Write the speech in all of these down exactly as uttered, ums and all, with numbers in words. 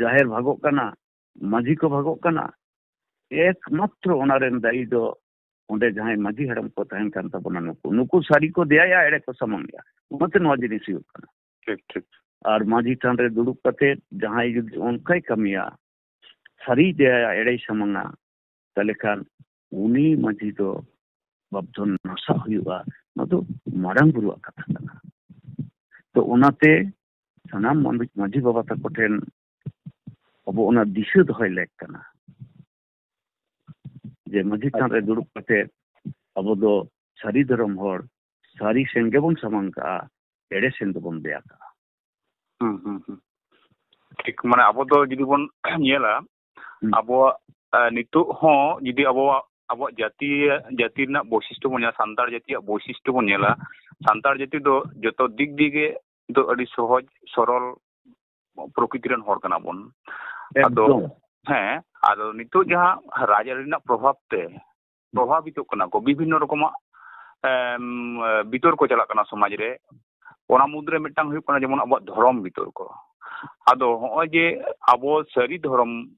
ᱡᱟᱦᱮᱨ ᱵᱷᱟᱜᱚᱜ ᱠᱟᱱᱟ, ᱢᱟᱹᱡᱷᱤ ᱠᱚ ᱵᱷᱟᱜᱚᱜ ᱠᱟᱱᱟ, ᱮᱠᱢᱟᱛᱨᱚ ᱚᱱᱟ ᱨᱮᱱ ᱫᱟᱭᱤ ᱫᱚ ᱚᱸᱰᱮ ᱡᱟᱦᱟᱸᱭ ᱢᱟᱹᱡᱷᱤ ᱦᱟᱲᱟᱢ ᱠᱚ ᱛᱟᱦᱮᱱ ᱠᱟᱱ ᱛᱟᱵᱚᱱᱟ, ᱱᱩᱠᱩ, ᱱᱩᱠᱩ ᱥᱟᱹᱨᱤ ᱠᱚ ᱫᱮᱭᱟᱭᱟ, ᱮᱲᱮ ᱠᱚ ᱥᱟᱢᱟᱝᱮᱜᱼᱟ᱾ ᱚᱱᱟᱛᱮ ᱱᱚᱣᱟ ᱡᱤᱱᱤᱥ ᱦᱩᱭᱩᱜ ᱠᱟᱱᱟ᱾ ᱴᱷᱤᱠ, ᱴᱷᱤᱠ᱾ ᱟᱨ ᱢᱟᱹᱡᱷᱤ ᱛᱷᱟᱱ ᱨᱮ ᱫᱩᱲᱩᱵ ᱠᱟᱛᱮ ᱡᱟᱦᱟᱸᱭ ᱡᱩᱫᱤ ᱚᱱᱠᱟᱭ ᱠᱟᱹᱢᱤᱭᱟ, ᱥᱟᱹᱨᱤ ᱫᱮᱭᱟᱭᱟ, ᱮᱲᱮᱭ ᱥᱟᱢᱟᱝᱟ, ᱛᱟᱦᱞᱮ ᱠᱷᱟᱱ ᱩᱱᱤ ᱢᱟᱹᱡᱷᱤ ᱫᱚ ᱵᱟᱯᱫᱷᱚᱱ ᱱᱟᱥᱟᱜ ᱦᱩᱭᱩᱜᱼᱟ᱾ ᱱᱚᱣᱟ ᱫᱚ ᱢᱟᱨᱟᱝ ᱵᱩᱨᱩᱣᱟᱜ ᱠᱟᱛᱷᱟ ᱠᱟᱱᱟ᱾ ᱛᱚ ᱚᱱᱟᱛᱮ ᱥᱟᱱᱟᱢ ᱢᱟᱹᱱ-, ᱢᱟᱹᱡᱷᱤ ᱵᱟᱵᱟ ᱛᱟᱠᱚ ᱴᱷᱮᱱ ᱟᱵᱚ ᱚᱱᱟ ᱫᱤᱥᱟᱹ ᱫᱚᱦᱚᱭ ᱞᱮᱠ ᱠᱟᱱᱟ, ᱡᱮ ᱢᱟᱹᱡᱷᱤ ᱛᱷᱟᱱ ᱨᱮ ᱫᱩᱲᱩᱵ ᱠᱟᱛᱮ ᱟᱵᱚ ᱫᱚ ᱥᱟᱹᱨᱤ ᱫᱷᱚᱨᱚᱢ ᱦᱚᱲ, ᱥᱟᱹᱨᱤ ᱥᱮᱱ ᱜᱮᱵᱚᱱ ᱥᱟᱢᱟᱝ ᱠᱟᱜᱼᱟ, ᱮᱲᱮ ᱥᱮᱱ ᱫᱚᱵᱚᱱ ᱫᱮᱭᱟ ᱠᱟᱜᱼᱟ᱾ ᱦᱩᱸ, ᱦᱩᱸ, ᱦᱩᱸ᱾ ᱴᱷᱤᱠ, ᱢᱟᱱᱮ ᱟᱵᱚ ᱫᱚ ᱡᱩᱫᱤ ᱵᱚᱱ ᱧᱮᱞᱟ, ᱦᱩᱸ᱾ ᱟᱵᱚᱣᱟᱜ, ᱮ, ᱱᱤᱛᱚᱜ ᱦᱚᱸ ᱡᱩᱫᱤ ᱟᱵᱚᱣᱟᱜ, ᱟᱵᱚᱣᱟᱜ ᱡᱟᱹᱛᱤ, ᱡᱟᱹᱛᱤ ᱨᱮᱱᱟᱜ ᱵᱳᱭᱥᱤᱥᱴᱚ ᱵᱚᱱ ᱧᱮᱞᱟ, ᱥᱟᱱᱛᱟᱲ ᱡᱟᱹᱛᱤᱭᱟᱜ ᱵᱳᱭᱥᱤᱥᱴᱚ ᱵᱚᱱ ᱧᱮᱞᱟ, ᱥᱟᱱᱛᱟᱲ ᱡᱟᱹᱛᱤ ᱫᱚ ᱡᱚᱛᱚ ᱫᱤᱠ ᱫᱤᱭᱮ ᱫᱚ ᱟᱹᱰᱤ ᱥᱚᱦᱚᱡ, ᱥᱚᱨᱚᱞ ᱯᱨᱚᱠᱨᱤᱛᱤ ᱨᱮᱱ ᱦᱚᱲ ᱠᱟᱱᱟ ᱵᱚᱱ᱾ ᱟᱫᱚ, ᱮᱠᱫᱚᱢ᱾ ᱦᱮᱸ, ᱟᱫᱚ ᱱᱤᱛᱚᱜ ᱡᱟᱦᱟᱸ ᱨᱟᱡᱽᱟᱹᱨᱤ ᱨᱮᱱᱟᱜ ᱯᱨᱚᱵᱷᱟᱵ ᱛᱮ ᱯᱨᱚᱵᱷᱟᱵᱤᱛᱚᱜ ᱠᱟᱱᱟ ᱠᱚ, ᱵᱤᱵᱷᱤᱱᱱᱚ ᱨᱚᱠᱚᱢᱟᱜ, ᱮᱢ, ᱵᱤᱛᱚᱨᱠᱚ ᱪᱟᱞᱟᱜ ᱠᱟᱱᱟ ᱥᱚᱢᱟᱡᱽ ᱨᱮ᱾ ᱚᱱᱟ ᱢᱩᱫᱽᱨᱮ ᱢᱤᱫᱴᱟᱝ ᱦᱩᱭᱩᱜ ᱠᱟᱱᱟ ᱡᱮᱢᱚᱱ ᱟᱵᱚᱣᱟᱜ ᱫᱷᱚᱨᱚᱢ ᱵᱤᱛᱚᱨᱠᱚ᱾ ᱟᱫᱚ ᱦᱚᱸᱜᱼᱚᱭ ᱡᱮ ᱟᱵᱚ ᱥᱟᱹᱨᱤ ᱫᱷᱚᱨᱚᱢ,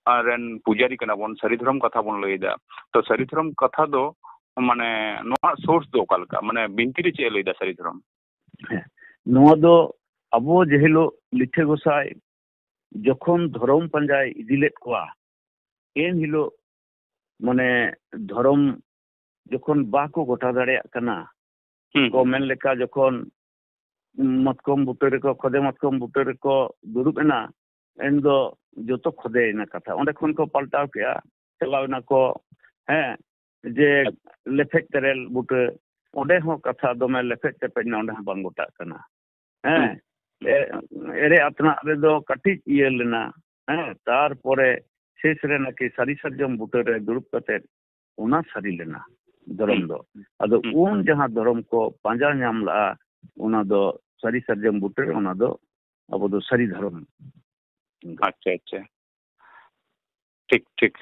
ᱟ, ᱨᱮᱱ ᱯᱩᱡᱟᱨᱤ ᱠᱟᱱᱟ ᱵᱚᱱ, ᱥᱟᱹᱨᱤ ᱫᱷᱚᱨᱚᱢ ᱠᱟᱛᱷᱟ ᱵᱚᱱ ᱞᱟᱹᱭ ᱮᱫᱟ, ᱛᱚ ᱥᱟᱹᱨᱤ ᱫᱷᱚᱨᱚᱢ ᱠᱟᱛᱷᱟ ᱫᱚ, ᱢᱟᱱᱮ, ᱱᱚᱣᱟ ᱥᱳᱨᱥ ᱫᱚ ᱚᱠᱟ ᱞᱮᱠᱟ? ᱢᱟᱱᱮ, ᱵᱤᱱᱛᱤ ᱨᱮ ᱪᱮᱫ ᱮ ᱞᱟᱹᱭ ᱮᱫᱟ ᱥᱟᱹᱨᱤ ᱫᱷᱚᱨᱚᱢ? ᱦᱮᱸ, ᱱᱚᱣᱟ ᱫᱚ ᱟᱵᱚ ᱡᱮ ᱦᱤᱞᱳᱜ ᱞᱤᱴᱷᱟᱹ ᱜᱚᱸᱥᱟᱭ ᱡᱚᱠᱷᱚᱱ ᱫᱷᱚᱨᱚᱢ ᱯᱟᱸᱡᱟᱭ ᱤᱫᱤ ᱞᱮᱫ ᱠᱚᱣᱟ, ᱮᱱ ᱦᱤᱞᱳᱜ ᱢᱟᱱᱮ ᱫᱷᱚᱨᱚᱢ ᱡᱚᱠᱷᱚᱱ ᱵᱟᱠᱚ ᱜᱚᱴᱟ ᱫᱟᱲᱮᱭᱟᱜ ᱠᱟᱱᱟ, ᱦᱩᱸ, ᱠᱚ ᱢᱮᱱ ᱞᱮᱠᱟ ᱡᱚᱠᱷᱚᱱ ᱢᱟᱛᱠᱚᱢ ᱵᱩᱴᱟᱹ ᱨᱮᱠᱚ, ᱠᱷᱚᱫᱮ ᱢᱟᱛᱠᱚᱢ ᱵᱩᱴᱟᱹ ᱨᱮᱠᱚ ᱫᱩᱲᱩᱵ ᱮᱱᱟ, ᱮᱱ ᱫᱚ ᱡᱚᱛᱚ ᱠᱷᱚᱫᱮᱭᱮᱱᱟ ᱠᱟᱛᱷᱟ᱾ ᱚᱸᱰᱮ ᱠᱷᱚᱱ ᱠᱚ ᱯᱟᱞᱴᱟᱣ ᱠᱮᱜᱼᱟ, ᱪᱟᱞᱟᱣ ᱮᱱᱟ ᱠᱚ, ᱦᱮᱸ, ᱡᱮ ᱞᱮᱯᱷᱮᱡ ᱛᱮᱨᱮᱞ ᱵᱩᱴᱟᱹ, ᱚᱸᱰᱮ ᱦᱚᱸ ᱠᱟᱛᱷᱟ ᱫᱚᱢᱮ ᱞᱮᱯᱷᱮᱡ ᱛᱮᱯᱮᱡ ᱮᱱᱟ, ᱚᱸᱰᱮ ᱦᱚᱸ ᱵᱟᱝ ᱜᱚᱴᱟᱜ ᱠᱟᱱᱟ᱾ ᱦᱮᱸ, ᱮ-, ᱮᱲᱮ ᱟᱛᱱᱟᱜ ᱨᱮᱫᱚ ᱠᱟᱹᱴᱤᱡ ᱤᱭᱟᱹ ᱞᱮᱱᱟ, ᱦᱮᱸ, ᱛᱟᱨᱯᱚᱨᱮ ᱥᱮᱥ ᱨᱮ ᱱᱟᱠᱤ ᱥᱟᱹᱨᱤ ᱥᱟᱨᱡᱚᱢ ᱵᱩᱴᱟᱹ ᱨᱮ ᱫᱩᱲᱩᱵ ᱠᱟᱛᱮ ᱚᱱᱟ ᱥᱟᱹᱨᱤ ᱞᱮᱱᱟ ᱫᱷᱚᱨᱚᱢ ᱫᱚ᱾ ᱟᱫᱚ ᱦᱩᱸ᱾ ᱩᱱ ᱡᱟᱦᱟᱸ ᱫᱷᱚᱨᱚᱢ ᱠᱚ ᱯᱟᱸᱡᱟ ᱧᱟᱢ ᱞᱟᱜᱼᱟ, ᱚᱱᱟ ᱫᱚ ᱥᱟᱹᱨᱤ ᱥᱟᱨᱡᱚᱢ ᱵᱩᱴᱟᱹ ᱨᱮ, ᱚᱱᱟ ᱫᱚ ᱟᱵᱚ ᱫᱚ ᱥᱟᱹᱨᱤ ᱫᱷᱚᱨᱚᱢ᱾ ᱟᱪᱪᱷᱟ, ᱟᱪᱪᱷᱟ, ᱴᱷᱤᱠ, ᱴᱷᱤᱠ᱾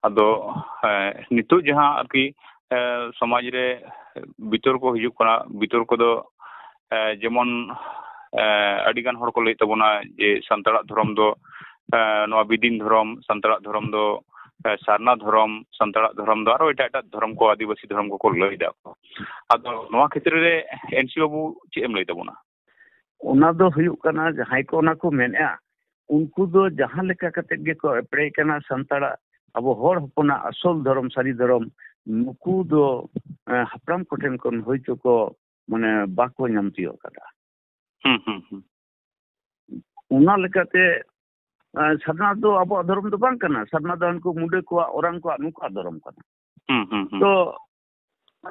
ᱟᱫᱚ, ᱮ, ᱱᱤᱛᱚᱜ ᱡᱟᱦᱟᱸ ᱟᱨᱠᱤ, ᱮ, ᱥᱚᱢᱟᱡᱽ ᱨᱮ ᱵᱤᱛᱚᱨᱠᱚ ᱦᱤᱡᱩᱜ ᱠᱟᱱᱟ, ᱵᱤᱛᱚᱨᱠᱚ ᱫᱚ, ᱮ, ᱡᱮᱢᱚᱱ ᱮ, ᱟᱹᱰᱤ ᱜᱟᱱ ᱦᱚᱲ ᱠᱚ ᱞᱟᱹᱭᱮᱫ ᱛᱟᱵᱚᱱᱟ ᱡᱮ ᱥᱟᱱᱛᱟᱲᱟᱜ ᱫᱷᱚᱨᱚᱢ ᱫᱚ, ᱮ, ᱱᱚᱣᱟ ᱵᱤᱫᱤᱱ ᱫᱷᱚᱨᱚᱢ, ᱥᱟᱱᱛᱟᱲᱟᱜ ᱫᱷᱚᱨᱚᱢ ᱫᱚ, ᱮ, ᱥᱟᱨᱱᱟ ᱫᱷᱚᱨᱚᱢ, ᱥᱟᱱᱛᱟᱲᱟᱜ ᱫᱷᱚᱨᱚᱢ ᱫᱚ ᱟᱨᱚ ᱮᱴᱟᱜ ᱮᱴᱟᱜ ᱫᱷᱚᱨᱚᱢ ᱠᱚ, ᱟᱹᱫᱤᱵᱟᱹᱥᱤ ᱫᱷᱚᱨᱚᱢ ᱠᱚᱠᱚ ᱞᱟᱹᱭ ᱮᱫᱟ ᱠᱚ᱾ ᱟᱫᱚ ᱱᱚᱣᱟ ᱠᱷᱮᱛᱨᱮ ᱨᱮ ᱮᱱ ᱥᱤ ᱵᱟᱹᱵᱩ ᱪᱮᱫ ᱮᱢ ᱞᱟᱹᱭ ᱛᱟᱵᱚᱱᱟ? ᱚᱱᱟ ᱫᱚ ᱦᱩᱭᱩᱜ ᱠᱟᱱᱟ, ᱡᱟᱦᱟᱸᱭ ᱠᱚ ᱚᱱᱟ ᱠᱚ ᱢᱮᱱᱮᱜᱼᱟ, ᱩᱱᱠᱩ ᱫᱚ ᱡᱟᱦᱟᱸ ᱞᱮᱠᱟ ᱠᱟᱛᱮ ᱜᱮᱠᱚ ᱮᱯᱲᱮ ᱠᱟᱱᱟ ᱥᱟᱱᱛᱟᱲᱟᱜ, ᱟᱵᱚ ᱦᱚᱲ ᱦᱚᱯᱚᱱᱟᱜ ᱟᱥᱚᱞ ᱫᱷᱚᱨᱚᱢ, ᱥᱟᱹᱨᱤ ᱫᱷᱚᱨᱚᱢ, ᱱᱩᱠᱩ ᱫᱚ, ᱮ, ᱦᱟᱯᱲᱟᱢ ᱠᱚᱴᱷᱮᱱ ᱠᱷᱚᱱ ᱦᱚᱭᱛᱳ ᱠᱚ, ᱢᱟᱱᱮ, ᱵᱟᱠᱚ ᱧᱟᱢ ᱛᱤᱭᱳᱜ ᱠᱟᱫᱟ᱾ ᱦᱩᱸ, ᱦᱩᱸ, ᱦᱩᱸ᱾ ᱚᱱᱟ ᱞᱮᱠᱟᱛᱮ, ᱮ, ᱥᱟᱨᱱᱟ ᱫᱚ ᱟᱵᱚᱣᱟᱜ ᱫᱷᱚᱨᱚᱢ ᱫᱚ ᱵᱟᱝ ᱠᱟᱱᱟ᱾ ᱥᱟᱨᱱᱟ ᱫᱚ ᱦᱟᱱᱠᱩ ᱢᱩᱰᱟᱹ ᱠᱚᱣᱟᱜ, ᱚᱨᱟᱝ ᱠᱚᱣᱟᱜ, ᱱᱩᱠᱩᱣᱟᱜ ᱫᱷᱚᱨᱚᱢ ᱠᱟᱱᱟ᱾ ᱦᱩᱸ, ᱦᱩᱸ, ᱦᱩᱸ᱾ ᱛᱚ,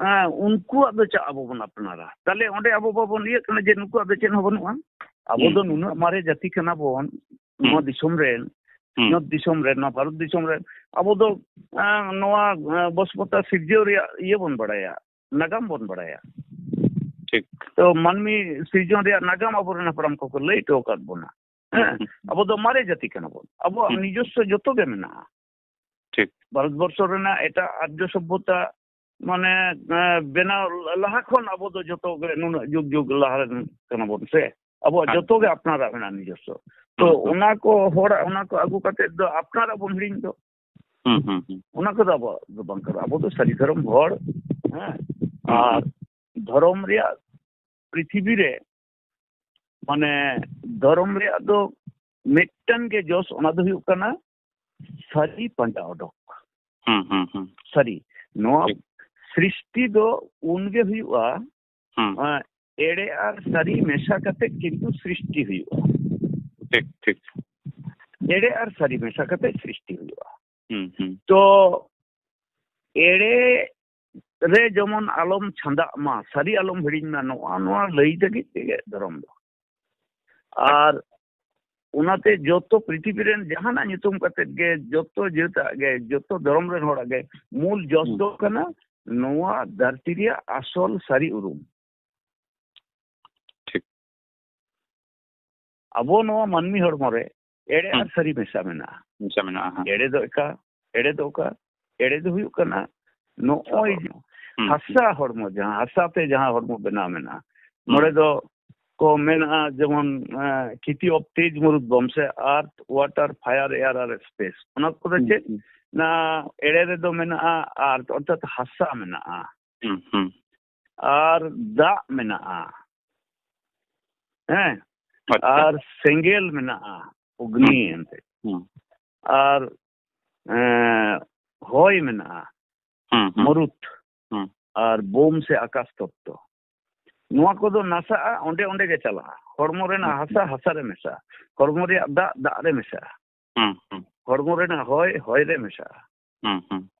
ᱮ, ᱩᱱᱠᱩᱣᱟᱜ ᱫᱚ ᱪᱟᱜ ᱟᱵᱚ ᱵᱚᱱ ᱟᱯᱱᱟᱨᱟ? ᱛᱟᱦᱞᱮ ᱚᱸᱰᱮ ᱟᱵᱚ ᱵᱟᱵᱚᱱ ᱤᱭᱟᱹᱜ ᱠᱟᱱᱟ ᱡᱮ ᱱᱩᱠᱩᱣᱟᱜ ᱫᱚ ᱪᱮᱫ ᱦᱚᱸ ᱵᱟᱹᱱᱩᱜᱼᱟ? ᱟᱵᱚ ᱦᱩᱸ, ᱫᱚ ᱦᱩᱸ᱾ ᱱᱩᱱᱟᱹᱜ ᱢᱟᱨᱮ ᱡᱟᱹᱛᱤ ᱠᱟᱱᱟ ᱵᱚᱱ, ᱦᱩᱸ᱾ ᱱᱚᱣᱟ ᱫᱤᱥᱚᱢ ᱨᱮᱱ, ᱦᱩᱸ᱾ ᱱᱚᱣᱟ ᱫᱤᱥᱚᱢ ᱨᱮᱱ, ᱱᱚᱣᱟ ᱵᱷᱟᱨᱚᱛ ᱫᱤᱥᱚᱢ ᱨᱮᱱ, ᱟᱵᱚ ᱫᱚ, ᱮ, ᱱᱚᱣᱟ, ᱮ, ᱵᱚᱥᱯᱚᱛᱟ ᱥᱤᱨᱡᱟᱹᱣ ᱨᱮᱭᱟᱜ ᱤᱭᱟᱹ ᱵᱚᱱ ᱵᱟᱲᱟᱭᱟ, ᱱᱟᱜᱟᱢ ᱵᱚᱱ ᱵᱟᱲᱟᱭᱟ᱾ ᱴᱷᱤᱠ᱾ ᱛᱚ ᱢᱟᱹᱱᱢᱤ ᱥᱤᱨᱡᱚᱱ ᱨᱮᱭᱟᱜ ᱱᱟᱜᱟᱢ ᱟᱵᱚᱨᱮᱱ ᱦᱟᱯᱲᱟᱢ ᱠᱚᱠᱚ ᱞᱟᱹᱭ ᱦᱚᱴᱚ ᱟᱠᱟᱫ ᱵᱚᱱᱟ᱾ ᱦᱩᱸ, ᱦᱮᱸ, ᱦᱩᱸ, ᱦᱩᱸ᱾ ᱟᱵᱚ ᱫᱚ ᱢᱟᱨᱮ ᱡᱟᱹᱛᱤ ᱠᱟᱱᱟ ᱵᱚᱱ, ᱟᱵᱚᱣᱟᱜ ᱦᱩᱸ᱾ ᱱᱤᱡᱚᱥᱥᱚ ᱡᱚᱛᱚ ᱜᱮ ᱢᱮᱱᱟᱜᱼᱟ᱾ ᱴᱷᱤᱠ᱾ ᱵᱷᱟᱨᱚᱛ ᱵᱚᱨᱥᱚ ᱨᱮᱱᱟᱜ ᱮᱴᱟᱜ ᱟᱨᱡᱚ ᱥᱚᱵᱷᱚᱛᱟ, ᱢᱟᱱᱮ, ᱮ, ᱵᱮᱱᱟᱣ ᱞᱟᱦᱟ ᱠᱷᱚᱱ ᱟᱵᱚ ᱫᱚ ᱡᱚᱛᱚ ᱜᱮ ᱱᱩᱱᱟᱹᱜ ᱡᱩᱜᱽ ᱡᱩᱜᱽ ᱞᱟᱦᱟ ᱨᱮᱱ ᱠᱟᱱᱟ ᱵᱚᱱ ᱥᱮ, ᱟᱵᱚᱣᱟᱜ ᱦᱮᱸ᱾ ᱡᱚᱛᱚ ᱜᱮ ᱟᱯᱱᱟᱨᱟᱜ ᱢᱮᱱᱟᱜᱼᱟ ᱱᱤᱡᱚᱥᱥᱚ᱾ ᱛᱚ ᱦᱩᱸ, ᱦᱩᱸ᱾ ᱚᱱᱟ ᱠᱚ ᱦᱚᱲᱟᱜ, ᱚᱱᱟ ᱠᱚ ᱟᱹᱜᱩ ᱠᱟᱛᱮ ᱫᱚ ᱟᱯᱱᱟᱨᱟᱜ ᱵᱚᱱ ᱦᱤᱲᱤᱧ ᱫᱚ᱾ ᱦᱩᱸ, ᱦᱩᱸ, ᱦᱩᱸ᱾ ᱚᱱᱟ ᱠᱚᱫᱚ ᱟᱵᱚᱣᱟᱜ ᱫᱚ ᱵᱟᱝ ᱠᱟᱱᱟ᱾ ᱟᱵᱚ ᱫᱚ ᱥᱟᱹᱨᱤ ᱫᱷᱚᱨᱚᱢ ᱦᱚᱲ, ᱦᱮᱸ᱾ ᱦᱩᱸ, ᱟᱨ ᱦᱩᱸ᱾ ᱫᱷᱚᱨᱚᱢ ᱨᱮᱭᱟᱜ ᱯᱨᱤᱛᱷᱤᱵᱤ ᱨᱮ, ᱢᱟᱱᱮ, ᱫᱷᱚᱨᱚᱢ ᱨᱮᱭᱟᱜ ᱫᱚ ᱢᱤᱫᱴᱟᱝ ᱜᱮ ᱡᱚᱥ, ᱚᱱᱟ ᱫᱚ ᱦᱩᱭᱩᱜ ᱠᱟᱱᱟ ᱥᱟᱹᱨᱤ ᱯᱟᱸᱡᱟ ᱚᱰᱚᱠ᱾ ᱦᱩᱸ, ᱦᱩᱸ, ᱦᱩᱸ᱾ ᱥᱟᱹᱨᱤ᱾ ᱱᱚᱣᱟ ᱴᱷᱤᱠ᱾ ᱥᱨᱤᱥᱴᱤ ᱫᱚ ᱩᱱᱜᱮ ᱦᱩᱭᱩᱜᱼᱟ, ᱦᱩᱸ᱾ ᱮ, ᱮᱲᱮ ᱟᱨ ᱥᱟᱹᱨᱤ ᱢᱮᱥᱟ ᱠᱟᱛᱮ ᱠᱤᱱᱛᱩ ᱥᱨᱤᱥᱴᱤ ᱦᱩᱭᱩᱜᱼᱟ᱾ ᱴᱷᱤᱠ, ᱴᱷᱤᱠ᱾ ᱮᱲᱮ ᱟᱨ ᱥᱟᱹᱨᱤ ᱢᱮᱥᱟ ᱠᱟᱛᱮ ᱥᱨᱤᱥᱴᱤ ᱦᱩᱭᱩᱜᱼᱟ᱾ ᱦᱩᱸ, ᱦᱩᱸ᱾ ᱛᱚ ᱮᱲᱮ ᱨᱮ ᱡᱮᱢᱚᱱ ᱟᱞᱚᱢ ᱪᱷᱟᱸᱫᱟᱜ ᱢᱟ, ᱥᱟᱹᱨᱤ ᱟᱞᱚᱢ ᱦᱤᱲᱤᱧ ᱢᱟ, ᱱᱚᱣᱟ, ᱱᱚᱣᱟ ᱞᱟᱹᱭ ᱞᱟᱹᱜᱤᱫ ᱛᱮᱜᱮ ᱫᱷᱚᱨᱚᱢ ᱫᱚ᱾ ᱟᱨ ᱚᱱᱟᱛᱮ ᱡᱚᱛᱚ ᱯᱨᱤᱛᱷᱤᱵᱤ ᱨᱮᱱ ᱡᱟᱦᱟᱱᱟᱜ ᱧᱩᱛᱩᱢ ᱠᱟᱛᱮ ᱜᱮ, ᱡᱚᱛᱚ ᱡᱟᱹᱛᱟᱜ ᱜᱮ, ᱡᱚᱛᱚ ᱫᱷᱚᱨᱚᱢ ᱨᱮᱱ ᱦᱚᱲᱟᱜ ᱜᱮ ᱢᱩᱞ ᱡᱚᱥ ᱦᱩᱸ᱾ ᱫᱚ ᱠᱟᱱᱟ ᱱᱚᱣᱟ ᱫᱷᱟᱹᱨᱛᱤ ᱨᱮᱭᱟᱜ ᱟᱥᱚᱞ ᱥᱟᱹᱨᱤ ᱩᱨᱩᱢ᱾ ᱴᱷᱤᱠ᱾ ᱟᱵᱚ ᱱᱚᱣᱟ ᱢᱟᱹᱱᱢᱤ ᱦᱚᱲᱢᱚ ᱨᱮ ᱮᱲᱮ ᱦᱩᱸ᱾ ᱟᱨ ᱥᱟᱹᱨᱤ ᱢᱮᱥᱟ ᱢᱮᱱᱟᱜᱼᱟ᱾ ᱢᱮᱥᱟ ᱢᱮᱱᱟᱜᱼᱟ, ᱦᱮᱸ᱾ ᱮᱲᱮ ᱫᱚ ᱮᱠᱟ, ᱮᱲᱮ ᱫᱚ ᱚᱠᱟ? ᱮᱲᱮ ᱫᱚ ᱦᱩᱭᱩᱜ ᱠᱟᱱᱟ ᱱᱚᱜᱼᱚᱭ ᱦᱩᱸ᱾ ᱦᱟᱥᱟ ᱦᱚᱲᱢᱚ, ᱡᱟᱦᱟᱸ ᱦᱟᱥᱟ ᱛᱮ ᱡᱟᱦᱟᱸ ᱦᱚᱲᱢᱚ ᱵᱮᱱᱟᱣ ᱢᱮᱱᱟᱜᱼᱟ, ᱦᱩᱸ᱾ ᱱᱚᱰᱮ ᱫᱚ ᱠᱚ ᱢᱮᱱᱟᱜᱼᱟ, ᱡᱮᱢᱚᱱ, ᱮ, city of ᱛᱮᱡᱽ ᱢᱚᱨᱩᱛ ᱵᱚᱢ ᱥᱮ earth, water, fire, air ᱟᱨ space, ᱚᱱᱟ ᱠᱚᱫᱚ ᱦᱩᱸ, ᱪᱮᱫ? ᱦᱩᱸ᱾ ᱱᱟ ᱮᱲᱮ ᱨᱮᱫᱚ ᱢᱮᱱᱟᱜᱼᱟ earth, ᱚᱨᱛᱷᱟᱛ ᱦᱟᱥᱟ ᱢᱮᱱᱟᱜᱼᱟ᱾ ᱦᱩᱸ, ᱦᱩᱸ᱾ ᱟᱨ ᱫᱟᱜ ᱢᱮᱱᱟᱜᱼᱟ᱾ ᱦᱮᱸ? ᱟᱪᱪᱷᱟ᱾ ᱟᱨ ᱥᱮᱸᱜᱮᱞ ᱢᱮᱱᱟᱜᱼᱟ, ᱚᱜᱽᱱᱤ ᱦᱩᱸ᱾ ᱮᱱᱛᱮ᱾ ᱦᱩᱸ᱾ ᱟᱨ, ᱮ, ᱦᱚᱭ ᱢᱮᱱᱟᱜᱼᱟ, ᱦᱩᱸ, ᱦᱩᱸ᱾ ᱢᱚᱨᱩᱛ, ᱦᱩᱸ᱾ ᱟᱨ ᱵᱳᱢ ᱥᱮ ᱟᱠᱟᱥ ᱛᱚᱛᱛᱚ᱾ ᱱᱚᱣᱟ ᱠᱚᱫᱚ ᱱᱟᱥᱟᱜᱼᱟ, ᱚᱸᱰᱮ ᱚᱸᱰᱮ ᱜᱮ ᱪᱟᱞᱟᱜᱼᱟ᱾ ᱦᱚᱲᱢᱚ ᱨᱮᱱᱟᱜ ᱦᱩᱸ, ᱦᱟᱥᱟ, ᱦᱩᱸ᱾ ᱦᱟᱥᱟ ᱨᱮ ᱢᱮᱥᱟᱜᱼᱟ᱾ ᱦᱚᱲᱢᱚ ᱨᱮᱭᱟᱜ ᱫᱟᱜ, ᱫᱟᱜ ᱨᱮ ᱢᱮᱥᱟᱜᱼᱟ᱾ ᱦᱩᱸ, ᱦᱩᱸ᱾ ᱦᱚᱲᱢᱚ ᱨᱮᱱᱟᱜ ᱦᱚᱭ, ᱦᱚᱭ ᱨᱮ ᱢᱮᱥᱟᱜᱼᱟ᱾ ᱦᱩᱸ, ᱦᱩᱸ᱾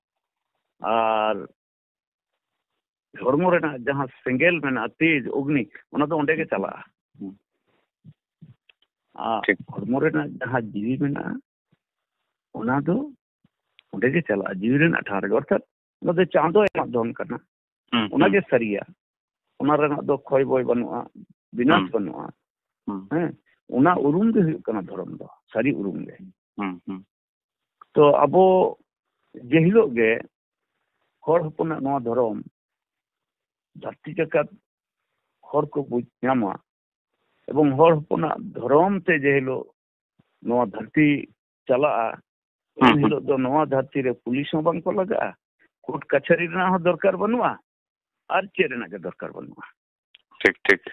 ᱟᱨ ᱦᱚᱲᱢᱚ ᱨᱮᱱᱟᱜ ᱡᱟᱦᱟᱸ ᱥᱮᱸᱜᱮᱞ ᱢᱮᱱᱟᱜᱼᱟ, ᱛᱮᱡᱽ, ᱚᱜᱽᱱᱤ, ᱚᱱᱟ ᱫᱚ ᱚᱸᱰᱮ ᱜᱮ ᱪᱟᱞᱟᱜᱼᱟ᱾ ᱦᱩᱸ᱾ ᱟᱨ ᱴᱷᱤᱠ᱾ ᱦᱚᱲᱢᱚ ᱨᱮᱱᱟᱜ ᱡᱟᱦᱟᱸ ᱡᱤᱣᱤ ᱢᱮᱱᱟᱜᱼᱟ, ᱚᱱᱟ ᱫᱚ ᱚᱸᱰᱮ ᱜᱮ ᱪᱟᱞᱟᱜᱼᱟ, ᱡᱤᱣᱤ ᱨᱮᱱᱟᱜ ᱴᱷᱟᱶ ᱨᱮᱜᱮ᱾ ᱚᱨᱛᱷᱟᱛ ᱚᱱᱟ ᱫᱚ ᱪᱟᱸᱫᱚ ᱮᱢᱟᱜ ᱫᱷᱚᱱ ᱠᱟᱱᱟ᱾ ᱦᱩᱸ, ᱚᱱᱟ ᱦᱩᱸ᱾ ᱜᱮ ᱥᱟᱹᱨᱤᱭᱟ᱾ ᱚᱱᱟ ᱨᱮᱱᱟᱜ ᱫᱚ ᱠᱷᱚᱭ ᱵᱚᱭ ᱵᱟᱹᱱᱩᱜᱼᱟ, ᱵᱤᱱᱟᱥ ᱦᱩᱸ᱾ ᱵᱟᱹᱱᱩᱜᱼᱟ᱾ ᱦᱩᱸ᱾ ᱦᱮᱸ, ᱚᱱᱟ ᱩᱨᱩᱢ ᱜᱮ ᱦᱩᱭᱩᱜ ᱠᱟᱱᱟ ᱫᱷᱚᱨᱚᱢ ᱫᱚ, ᱥᱟᱹᱨᱤ ᱩᱨᱩᱢ ᱜᱮ᱾ ᱦᱩᱸ, ᱦᱩᱸ᱾ ᱛᱚ ᱟᱵᱚ ᱡᱮ ᱦᱤᱞᱳᱜ ᱜᱮ ᱦᱚᱲ ᱦᱚᱯᱚᱱᱟᱜ ᱱᱚᱣᱟ ᱫᱷᱚᱨᱚᱢ ᱫᱷᱟᱹᱨᱛᱤ ᱡᱟᱠᱟᱛ ᱦᱚᱲ ᱠᱚ ᱵᱩᱡᱽ ᱧᱟᱢᱟ, ᱮᱵᱚᱝ ᱦᱚᱲ ᱦᱚᱯᱚᱱᱟᱜ ᱫᱷᱚᱨᱚᱢ ᱛᱮ ᱡᱮ ᱦᱤᱞᱳᱜ ᱱᱚᱣᱟ ᱫᱷᱟᱹᱨᱛᱤ ᱪᱟᱞᱟᱜᱼᱟ, ᱦᱩᱸ, ᱩᱱ ᱦᱩᱸ᱾ ᱦᱤᱞᱳᱜ ᱫᱚ ᱱᱚᱣᱟ ᱫᱷᱟᱹᱨᱛᱤ ᱨᱮ ᱯᱩᱞᱤᱥ ᱦᱚᱸ ᱵᱟᱝ ᱠᱚ ᱞᱟᱜᱟᱜᱼᱟ, ᱠᱳᱨᱴ ᱠᱟᱪᱷᱟᱹᱨᱤ ᱨᱮᱱᱟᱜ ᱦᱚᱸ ᱫᱚᱨᱠᱟᱨ ᱵᱟᱹᱱᱩᱜᱼᱟ, ᱟᱨ ᱪᱮᱫ ᱨᱮᱱᱟᱜ ᱜᱮ ᱫᱚᱨᱠᱟᱨ ᱵᱟᱹᱱᱩᱜᱼᱟ᱾ ᱴᱷᱤᱠ, ᱴᱷᱤᱠ᱾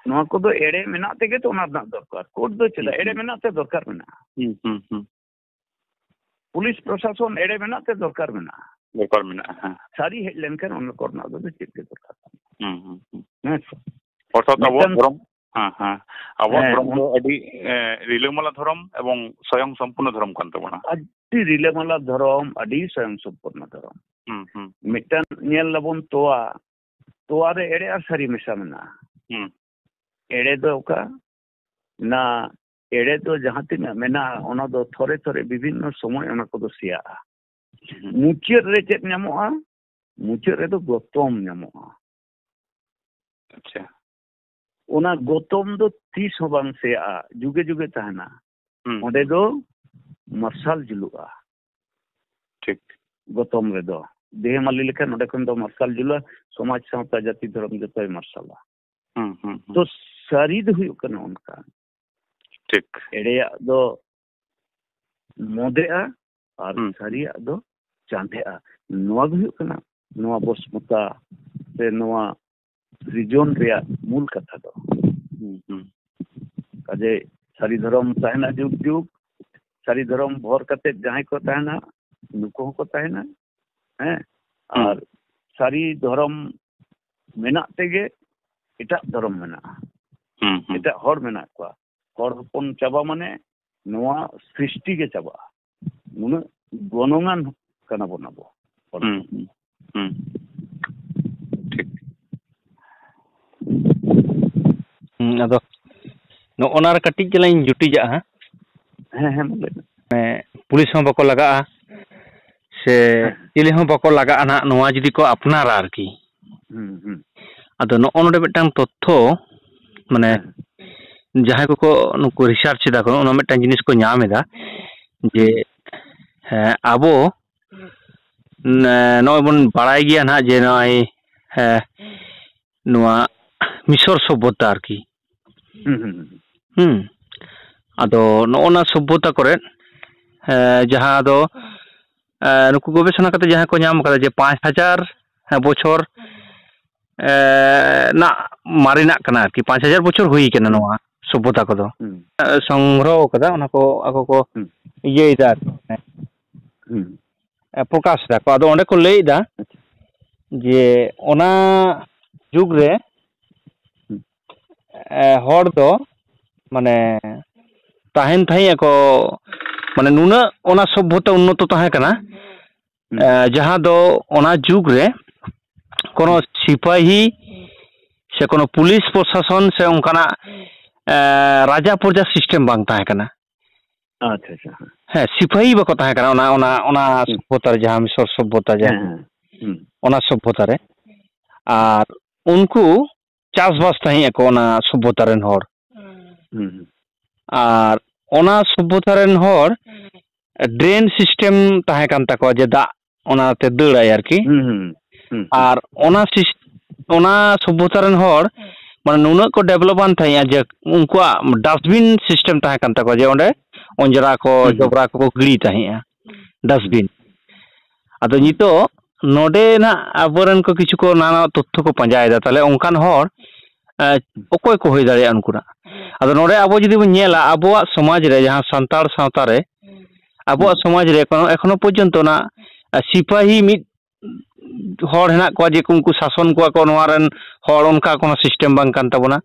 ᱱᱚᱣᱟ ᱠᱚᱫᱚ ᱮᱲᱮ ᱢᱮᱱᱟᱜ ᱛᱮᱜᱮ ᱛᱚ ᱚᱱᱟ ᱨᱮᱱᱟᱜ ᱫᱚᱨᱠᱟᱨ᱾ ᱠᱳᱨᱴ ᱫᱚ ᱪᱮᱫᱟᱜ? ᱦᱩᱸ, ᱮᱲᱮ ᱦᱩᱸ᱾ ᱢᱮᱱᱟᱜ ᱛᱮ ᱫᱚᱨᱠᱟᱨ ᱢᱮᱱᱟᱜᱼᱟ᱾ ᱦᱩᱸ, ᱦᱩᱸ, ᱦᱩᱸ᱾ ᱯᱩᱞᱤᱥ ᱯᱨᱚᱥᱟᱥᱚᱱ ᱮᱲᱮ ᱢᱮᱱᱟᱜ ᱛᱮ ᱫᱚᱨᱠᱟᱨ ᱢᱮᱱᱟᱜᱼᱟ᱾ ᱫᱚᱨᱠᱟᱨ ᱢᱮᱱᱟᱜᱼᱟ, ᱦᱮᱸ᱾ ᱥᱟᱹᱨᱤ ᱦᱮᱡ ᱞᱮᱱᱠᱷᱟᱱ ᱚᱱᱟ ᱠᱚᱨᱮᱱᱟᱜ ᱫᱚ ᱪᱮᱫ ᱜᱮ ᱫᱚᱨᱠᱟᱨ ᱵᱟᱝ᱾ ᱦᱩᱸ, ᱦᱩᱸ, ᱦᱩᱸ᱾ ᱦᱮᱸ ᱥᱮ? ᱚᱨᱛᱷᱟᱛ ᱟᱵᱚᱣᱟᱜ ᱢᱤᱫᱴᱟᱝ ᱫᱷᱚᱨᱚᱢ, ᱦᱮᱸ, ᱦᱮᱸ᱾ ᱟᱵᱚᱣᱟᱜ ᱦᱮᱸ, ᱫᱷᱚᱨᱚᱢ ᱚᱱ- ᱫᱚ ᱟᱹᱰᱤ, ᱮ, ᱨᱤᱞᱟᱹᱢᱟᱞᱟ ᱫᱷᱚᱨᱚᱢ ᱮᱵᱚᱝ ᱥᱚᱭᱚᱝ ᱥᱚᱢᱯᱩᱨᱱᱚ ᱫᱷᱚᱨᱚᱢ ᱠᱟᱱ ᱛᱟᱵᱚᱱᱟ᱾ ᱟᱹᱰᱤ ᱨᱤᱞᱟᱹᱢᱟᱞᱟ ᱫᱷᱚᱨᱚᱢ, ᱟᱹᱰᱤ ᱥᱚᱭᱚᱝ ᱥᱚᱢᱯᱩᱨᱱᱚ ᱫᱷᱚᱨᱚᱢ᱾ ᱦᱩᱸ, ᱦᱩᱸ᱾ ᱢᱤᱫᱴᱟᱝ ᱧᱮᱞ ᱞᱮᱵᱚᱱ ᱛᱚᱣᱟ, ᱛᱚᱣᱟ ᱨᱮ ᱮᱲᱮ ᱟᱨ ᱥᱟᱹᱨᱤ ᱢᱮᱥᱟ ᱢᱮᱱᱟᱜᱼᱟ᱾ ᱦᱩᱸ᱾ ᱮᱲᱮ ᱫᱚ ᱚᱠᱟ? ᱱᱟ ᱮᱲᱮ ᱫᱚ ᱡᱟᱦᱟᱸ ᱛᱤᱱᱟᱹᱜ ᱢᱮᱱᱟᱜᱼᱟ, ᱚᱱᱟ ᱫᱚ ᱛᱷᱚᱨᱮ ᱛᱷᱚᱨᱮ ᱵᱤᱵᱷᱤᱱᱱᱚ ᱥᱚᱢᱚᱭ ᱚᱱᱟ ᱠᱚᱫᱚ ᱥᱮᱭᱟᱜᱼᱟ᱾ ᱦᱩᱸ᱾ ᱢᱩᱪᱟᱹᱫ ᱨᱮ ᱪᱮᱫ ᱧᱟᱢᱚᱜᱼᱟ? ᱢᱩᱪᱟᱹᱫ ᱨᱮᱫᱚ ᱜᱚᱛᱚᱢ ᱧᱟᱢᱚᱜᱼᱟ᱾ ᱟᱪᱪᱷᱟ᱾ ᱚᱱᱟ ᱜᱚᱛᱚᱢ ᱫᱚ ᱛᱤᱥ ᱦᱚᱸ ᱵᱟᱝ ᱥᱮᱭᱟᱜᱼᱟ, ᱡᱩᱜᱮ ᱡᱩᱜᱮ ᱛᱟᱦᱮᱱᱟ᱾ ᱦᱩᱸ, ᱚᱸᱰᱮ ᱦᱩᱸ᱾ ᱫᱚ ᱢᱟᱨᱥᱟᱞ ᱡᱩᱞᱩᱜᱼᱟ᱾ ᱴᱷᱤᱠ᱾ ᱜᱚᱛᱚᱢ ᱨᱮᱫᱚ ᱫᱮᱦᱮ ᱢᱟᱹᱞᱤ ᱞᱮᱠᱷᱟᱱ ᱚᱸᱰᱮ ᱠᱷᱚᱱ ᱫᱚ ᱢᱟᱨᱥᱟᱞ ᱡᱩᱞᱩᱜᱼᱟ, ᱥᱚᱢᱟᱡᱽ, ᱥᱟᱶᱛᱟ, ᱡᱟᱹᱛᱤ, ᱫᱷᱚᱨᱚᱢ ᱡᱚᱛᱚᱭ ᱢᱟᱨᱥᱟᱞᱟ᱾ ᱦᱩᱸ, ᱦᱩᱸ, ᱦᱩᱸ᱾ ᱛᱚ ᱥᱟᱹᱨᱤ ᱫᱚ ᱦᱩᱭᱩᱜ ᱠᱟᱱᱟ ᱚᱱᱠᱟ, ᱴᱷᱤᱠ᱾ ᱮᱲᱮᱭᱟᱜ ᱫᱚ ᱢᱚᱫᱮᱜᱼᱟ ᱟᱨ ᱦᱩᱸ᱾ ᱥᱟᱹᱨᱤᱭᱟᱜ ᱫᱚ ᱪᱟᱸᱫᱮᱜᱼᱟ᱾ ᱱᱚᱣᱟ ᱜᱮ ᱦᱩᱭᱩᱜ ᱠᱟᱱᱟ ᱱᱚᱣᱟ ᱵᱚᱥᱢᱚᱛᱟ ᱥᱮ ᱱᱚᱣᱟ ᱥᱤᱨᱡᱚᱱ ᱨᱮᱭᱟᱜ ᱢᱩᱞ ᱠᱟᱛᱷᱟ ᱫᱚ᱾ ᱦᱩᱸ, ᱦᱩᱸ᱾ ᱠᱟᱡᱮ ᱥᱟᱹᱨᱤ ᱫᱷᱚᱨᱚᱢ ᱛᱟᱦᱮᱱᱟ ᱡᱩᱜᱽ ᱡᱩᱜᱽ, ᱥᱟᱹᱨᱤ ᱫᱷᱚᱨᱚᱢ ᱵᱷᱚᱨ ᱠᱟᱛᱮ ᱡᱟᱦᱟᱸᱭ ᱠᱚ ᱛᱟᱦᱮᱱᱟ, ᱱᱩᱠᱩ ᱦᱚᱸᱠᱚ ᱛᱟᱦᱮᱱᱟ, ᱦᱮᱸ᱾ ᱦᱩᱸ᱾ ᱟᱨ ᱥᱟᱹᱨᱤ ᱫᱷᱚᱨᱚᱢ ᱢᱮᱱᱟᱜ ᱛᱮᱜᱮ ᱮᱴᱟᱜ ᱫᱷᱚᱨᱚᱢ ᱢᱮᱱᱟᱜᱼᱟ, ᱦᱩᱸ, ᱦᱩᱸ᱾ ᱮᱴᱟᱜ ᱦᱚᱲ ᱢᱮᱱᱟᱜ ᱠᱚᱣᱟ᱾ ᱦᱚᱲ ᱦᱚᱯᱚᱱ ᱪᱟᱵᱟ ᱢᱟᱱᱮ ᱱᱚᱣᱟ ᱥᱨᱤᱥᱴᱤ ᱜᱮ ᱪᱟᱵᱟᱜᱼᱟ᱾ ᱱᱩᱱᱟᱹᱜ ᱜᱚᱱᱚᱝᱟᱱ ᱠᱟᱱᱟ ᱵᱚᱱ ᱟᱵᱚ ᱦᱚᱲ᱾ ᱦᱩᱸ, ᱦᱩᱸ, ᱦᱩᱸ᱾ ᱴᱷᱤᱠ᱾ ᱦᱩᱸ, ᱟᱫᱚ ᱱᱚᱜᱼᱚ ᱱᱟ ᱨᱮ ᱠᱟᱹᱴᱤᱡ ᱪᱟᱞᱟᱝ ᱤᱧ ᱡᱩᱴᱤᱡᱟᱜᱼᱟ ᱦᱟᱸᱜ᱾ ᱦᱮᱸ, ᱦᱮᱸ, ᱢᱟ ᱞᱟᱹᱭ ᱢᱮ᱾ ᱢᱟᱱᱮ, ᱯᱩᱞᱤᱥ ᱦᱚᱸ ᱵᱟᱠᱚ ᱞᱟᱜᱟᱜᱼᱟ, ᱥᱮ ᱦᱮᱸ᱾ ᱪᱤᱞᱤ ᱦᱚᱸ ᱵᱟᱠᱚ ᱞᱟᱜᱟᱜᱼᱟ ᱱᱟᱦᱟᱜ, ᱱᱚᱣᱟ ᱡᱩᱫᱤ ᱠᱚ ᱟᱯᱱᱟᱨᱟ ᱟᱨᱠᱤ᱾ ᱦᱩᱸ, ᱦᱩᱸ᱾ ᱟᱫᱚ ᱱᱚᱜᱼᱚ ᱱᱚᱰᱮ ᱢᱤᱫᱴᱟᱝ ᱛᱚᱛᱛᱷᱚ, ᱢᱟᱱᱮ, ᱦᱮᱸ᱾ ᱡᱟᱦᱟᱸᱭ ᱠᱚᱠᱚ ᱱᱩᱠᱩ research ᱮᱫᱟ ᱠᱚ, ᱚᱱᱟ ᱢᱤᱫᱴᱟᱝ ᱡᱤᱱᱤᱥ ᱠᱚ ᱧᱟᱢ ᱮᱫᱟ ᱡᱮ, ᱦᱩᱸ᱾ ᱦᱮᱸ, ᱟᱵᱚ, ᱱᱮ-, ᱱᱚᱜᱼᱚᱭ ᱵᱚᱱ ᱵᱟᱲᱟᱭ ᱜᱮᱭᱟ ᱱᱟᱦᱟᱜ ᱡᱮ ᱱᱚᱜᱼᱚᱭ, ᱦᱮᱸ, ᱱᱚᱣᱟ ᱢᱤᱥᱚᱨ ᱥᱚᱵᱷᱚᱛᱟ ᱟᱨᱠᱤ᱾ ᱦᱩᱸ, ᱦᱩᱸ, ᱦᱩᱸ᱾ ᱦᱩᱸ᱾ ᱟᱫᱚ ᱱᱚᱜᱼᱚ ᱱᱟ ᱥᱚᱵᱷᱚᱛᱟ ᱠᱚᱨᱮ, ᱦᱮᱸ, ᱡᱟᱦᱟᱸ ᱫᱚ, ᱮ, ᱱᱩᱠᱩ ᱜᱚᱵᱮᱥᱚᱱᱟ ᱠᱟᱛᱮ ᱡᱟᱦᱟᱸ ᱠᱚ ᱧᱟᱢ ᱠᱟᱫᱟ ᱡᱮ ᱯᱟᱸᱪ ᱦᱟᱡᱟᱨ ᱵᱚᱪᱷᱚᱨ, ᱮ, ᱨᱮᱱᱟᱜ ᱢᱟᱨᱮᱱᱟᱜ ᱠᱟᱱᱟ ᱟᱨᱠᱤ, ᱯᱟᱸᱪ ᱦᱟᱡᱟᱨ ᱵᱚᱪᱷᱚᱨ ᱦᱩᱭ ᱠᱟᱱᱟ ᱦᱩᱸ᱾ ᱱᱚᱣᱟ ᱥᱚᱵᱷᱚᱛᱟ ᱠᱚᱫᱚ᱾ ᱦᱩᱸ᱾ ᱮ, ᱥᱚᱝᱜᱨᱚᱦᱚ ᱠᱟᱫᱟ, ᱚᱱᱟ ᱠᱚ ᱟᱠᱚ ᱠᱚ ᱦᱩᱸ᱾ ᱤᱭᱟᱹᱭᱮᱫᱟ ᱟᱨᱠᱤ, ᱦᱩᱸ᱾ ᱮ, ᱯᱨᱚᱠᱟᱥ ᱮᱫᱟ ᱠᱚ᱾ ᱟᱫᱚ ᱚᱸᱰᱮ ᱠᱚ ᱞᱟᱹᱭᱮᱫᱟ ᱟᱪᱪᱷᱟ᱾ ᱡᱮ ᱚᱱᱟ ᱡᱩᱜᱽ ᱨᱮ, ᱦᱩᱸ᱾ ᱮ, ᱦᱚᱲ ᱫᱚ ᱢᱟᱱᱮ ᱛᱟᱦᱮᱱ ᱛᱟᱦᱮᱸᱫ ᱟᱠᱚ, ᱢᱟᱱᱮ ᱱᱩᱱᱟᱹᱜ ᱚᱱᱟ ᱥᱚᱵᱷᱚᱛᱟ ᱩᱱᱱᱚᱛᱚ ᱛᱟᱦᱮᱸ ᱠᱟᱱᱟ, ᱦᱩᱸ᱾ ᱮ, ᱡᱟᱦᱟᱸ ᱫᱚ ᱚᱱᱟ ᱡᱩᱜᱽ ᱨᱮ ᱠᱳᱱᱳ ᱦᱩᱸ᱾ ᱥᱤᱯᱟᱹᱦᱤ ᱥᱮ ᱠᱳᱱᱳ ᱯᱩᱞᱤᱥ ᱯᱨᱚᱥᱟᱥᱚᱱ ᱥᱮ ᱚᱱᱠᱟᱱᱟᱜ, ᱮ, ᱨᱟᱡᱟ ᱯᱨᱚᱡᱟ system ᱵᱟᱝ ᱛᱟᱦᱮᱸ ᱠᱟᱱᱟ᱾ ᱟᱪᱪᱷᱟ, ᱟᱪᱪᱷᱟ, ᱦᱮᱸ᱾ ᱦᱮᱸ, ᱥᱤᱯᱟᱹᱦᱤ ᱵᱟᱠᱚ ᱛᱟᱦᱮᱸ ᱠᱟᱱᱟ ᱚᱱᱟ, ᱚᱱᱟ, ᱚᱱᱟ ᱦᱩᱸ᱾ ᱥᱚᱵᱷᱚᱛᱟ ᱨᱮ, ᱡᱟᱦᱟᱸ ᱢᱤᱥᱚᱨ ᱥᱚᱵᱷᱚᱛᱟ ᱦᱮᱸ, ᱡᱟᱦᱟᱸ, ᱦᱮᱸ, ᱦᱩᱸ᱾ ᱚᱱᱟ ᱥᱚᱵᱷᱚᱛᱟ ᱨᱮ᱾ ᱟᱨ ᱩᱱᱠᱩ ᱪᱟᱥᱵᱟᱥ ᱛᱟᱦᱮᱸ ᱟᱠᱚ ᱚᱱᱟ ᱥᱚᱵᱷᱚᱛᱟ ᱨᱮᱱ ᱦᱚᱲ᱾ ᱦᱩᱸ, ᱦᱩᱸ᱾ ᱟᱨ ᱚᱱᱟ ᱥᱚᱵᱷᱚᱛᱟ ᱨᱮᱱ ᱦᱚᱲ drain system ᱛᱟᱦᱮᱸ ᱠᱟᱱ ᱛᱟᱠᱚᱣᱟ, ᱡᱮ ᱫᱟᱜ ᱚᱱᱟᱛᱮ ᱫᱟᱹᱲᱟᱭ ᱟᱨᱠᱤ᱾ ᱦᱩᱸ, ᱦᱩᱸ, ᱦᱩᱸ, ᱦᱩᱸ᱾ ᱟᱨ ᱚᱱᱟ ᱥᱤᱥ-, ᱚᱱᱟ ᱥᱚᱵᱷᱚᱛᱟ ᱨᱮᱱ ᱦᱚᱲ ᱢᱟᱱᱮ ᱱᱩᱱᱟᱹᱜ ᱠᱚ ᱰᱮᱵᱷᱞᱚᱯᱟᱱ ᱛᱟᱦᱮᱸᱜᱼᱟ ᱡᱮ ᱩᱱᱠᱩᱣᱟᱜ ᱰᱟᱥᱴᱵᱤᱱ ᱥᱤᱥᱴᱮᱢ ᱛᱟᱦᱮᱸ ᱠᱟᱱ ᱛᱟᱠᱚᱣᱟ, ᱡᱮ ᱚᱸᱰᱮ ᱚᱸᱡᱽᱨᱟ ᱠᱚ, ᱦᱩᱸ, ᱦᱩᱸ᱾ ᱡᱚᱵᱽᱨᱟ ᱠᱚᱠᱚ ᱜᱤᱲᱤ ᱛᱟᱦᱮᱸᱜᱼᱟ, ᱰᱟᱥᱴᱵᱤᱱ᱾ ᱟᱫᱚ ᱱᱤᱛᱚᱜ ᱱᱚᱰᱮ ᱱᱟᱜ ᱟᱵᱚᱨᱮᱱ ᱠᱚ ᱠᱤᱪᱷᱩ ᱠᱚ ᱱᱟᱣᱟ ᱱᱟᱣᱟ ᱛᱚᱛᱛᱷᱚ ᱠᱚ ᱯᱟᱸᱡᱟᱭᱮᱫᱟ, ᱛᱟᱦᱞᱮ ᱚᱱᱠᱟᱱ ᱦᱚᱲ, ᱮ, ᱚᱠᱚᱭ ᱠᱚ ᱦᱩᱭ ᱫᱟᱲᱮᱭᱟᱜᱼᱟ ᱩᱱᱠᱩ ᱱᱟᱜ? ᱟᱫᱚ ᱱᱚᱰᱮ ᱟᱵᱚ ᱡᱩᱫᱤ ᱵᱚᱱ ᱧᱮᱞᱟ, ᱟᱵᱚᱣᱟᱜ ᱥᱚᱢᱟᱡᱽ ᱨᱮ, ᱡᱟᱦᱟᱸ ᱥᱟᱱᱛᱟᱲ ᱥᱟᱶᱛᱟ ᱨᱮ, ᱟᱵᱚᱣᱟᱜ ᱦᱩᱸ᱾ ᱥᱚᱢᱟᱡᱽ ᱨᱮ ᱮᱠᱷᱚᱱᱳ, ᱮᱠᱷᱚᱱᱳ ᱯᱚᱨᱡᱚᱱᱛᱚ ᱚᱱᱟ, ᱮ, ᱥᱤᱯᱟᱹᱦᱤ ᱢᱤᱫ ᱦᱚᱲ ᱦᱮᱱᱟᱜ ᱠᱚᱣᱟ ᱡᱮ ᱩᱱᱠᱩ ᱥᱟᱥᱚᱱ ᱠᱚᱣᱟ ᱠᱚ, ᱱᱚᱣᱟ ᱨᱮᱱ ᱦᱚᱲ, ᱚᱱᱠᱟ ᱠᱳᱱᱳ ᱥᱤᱥᱴᱮᱢ ᱵᱟᱝ ᱠᱟᱱ ᱛᱟᱵᱚᱱᱟ᱾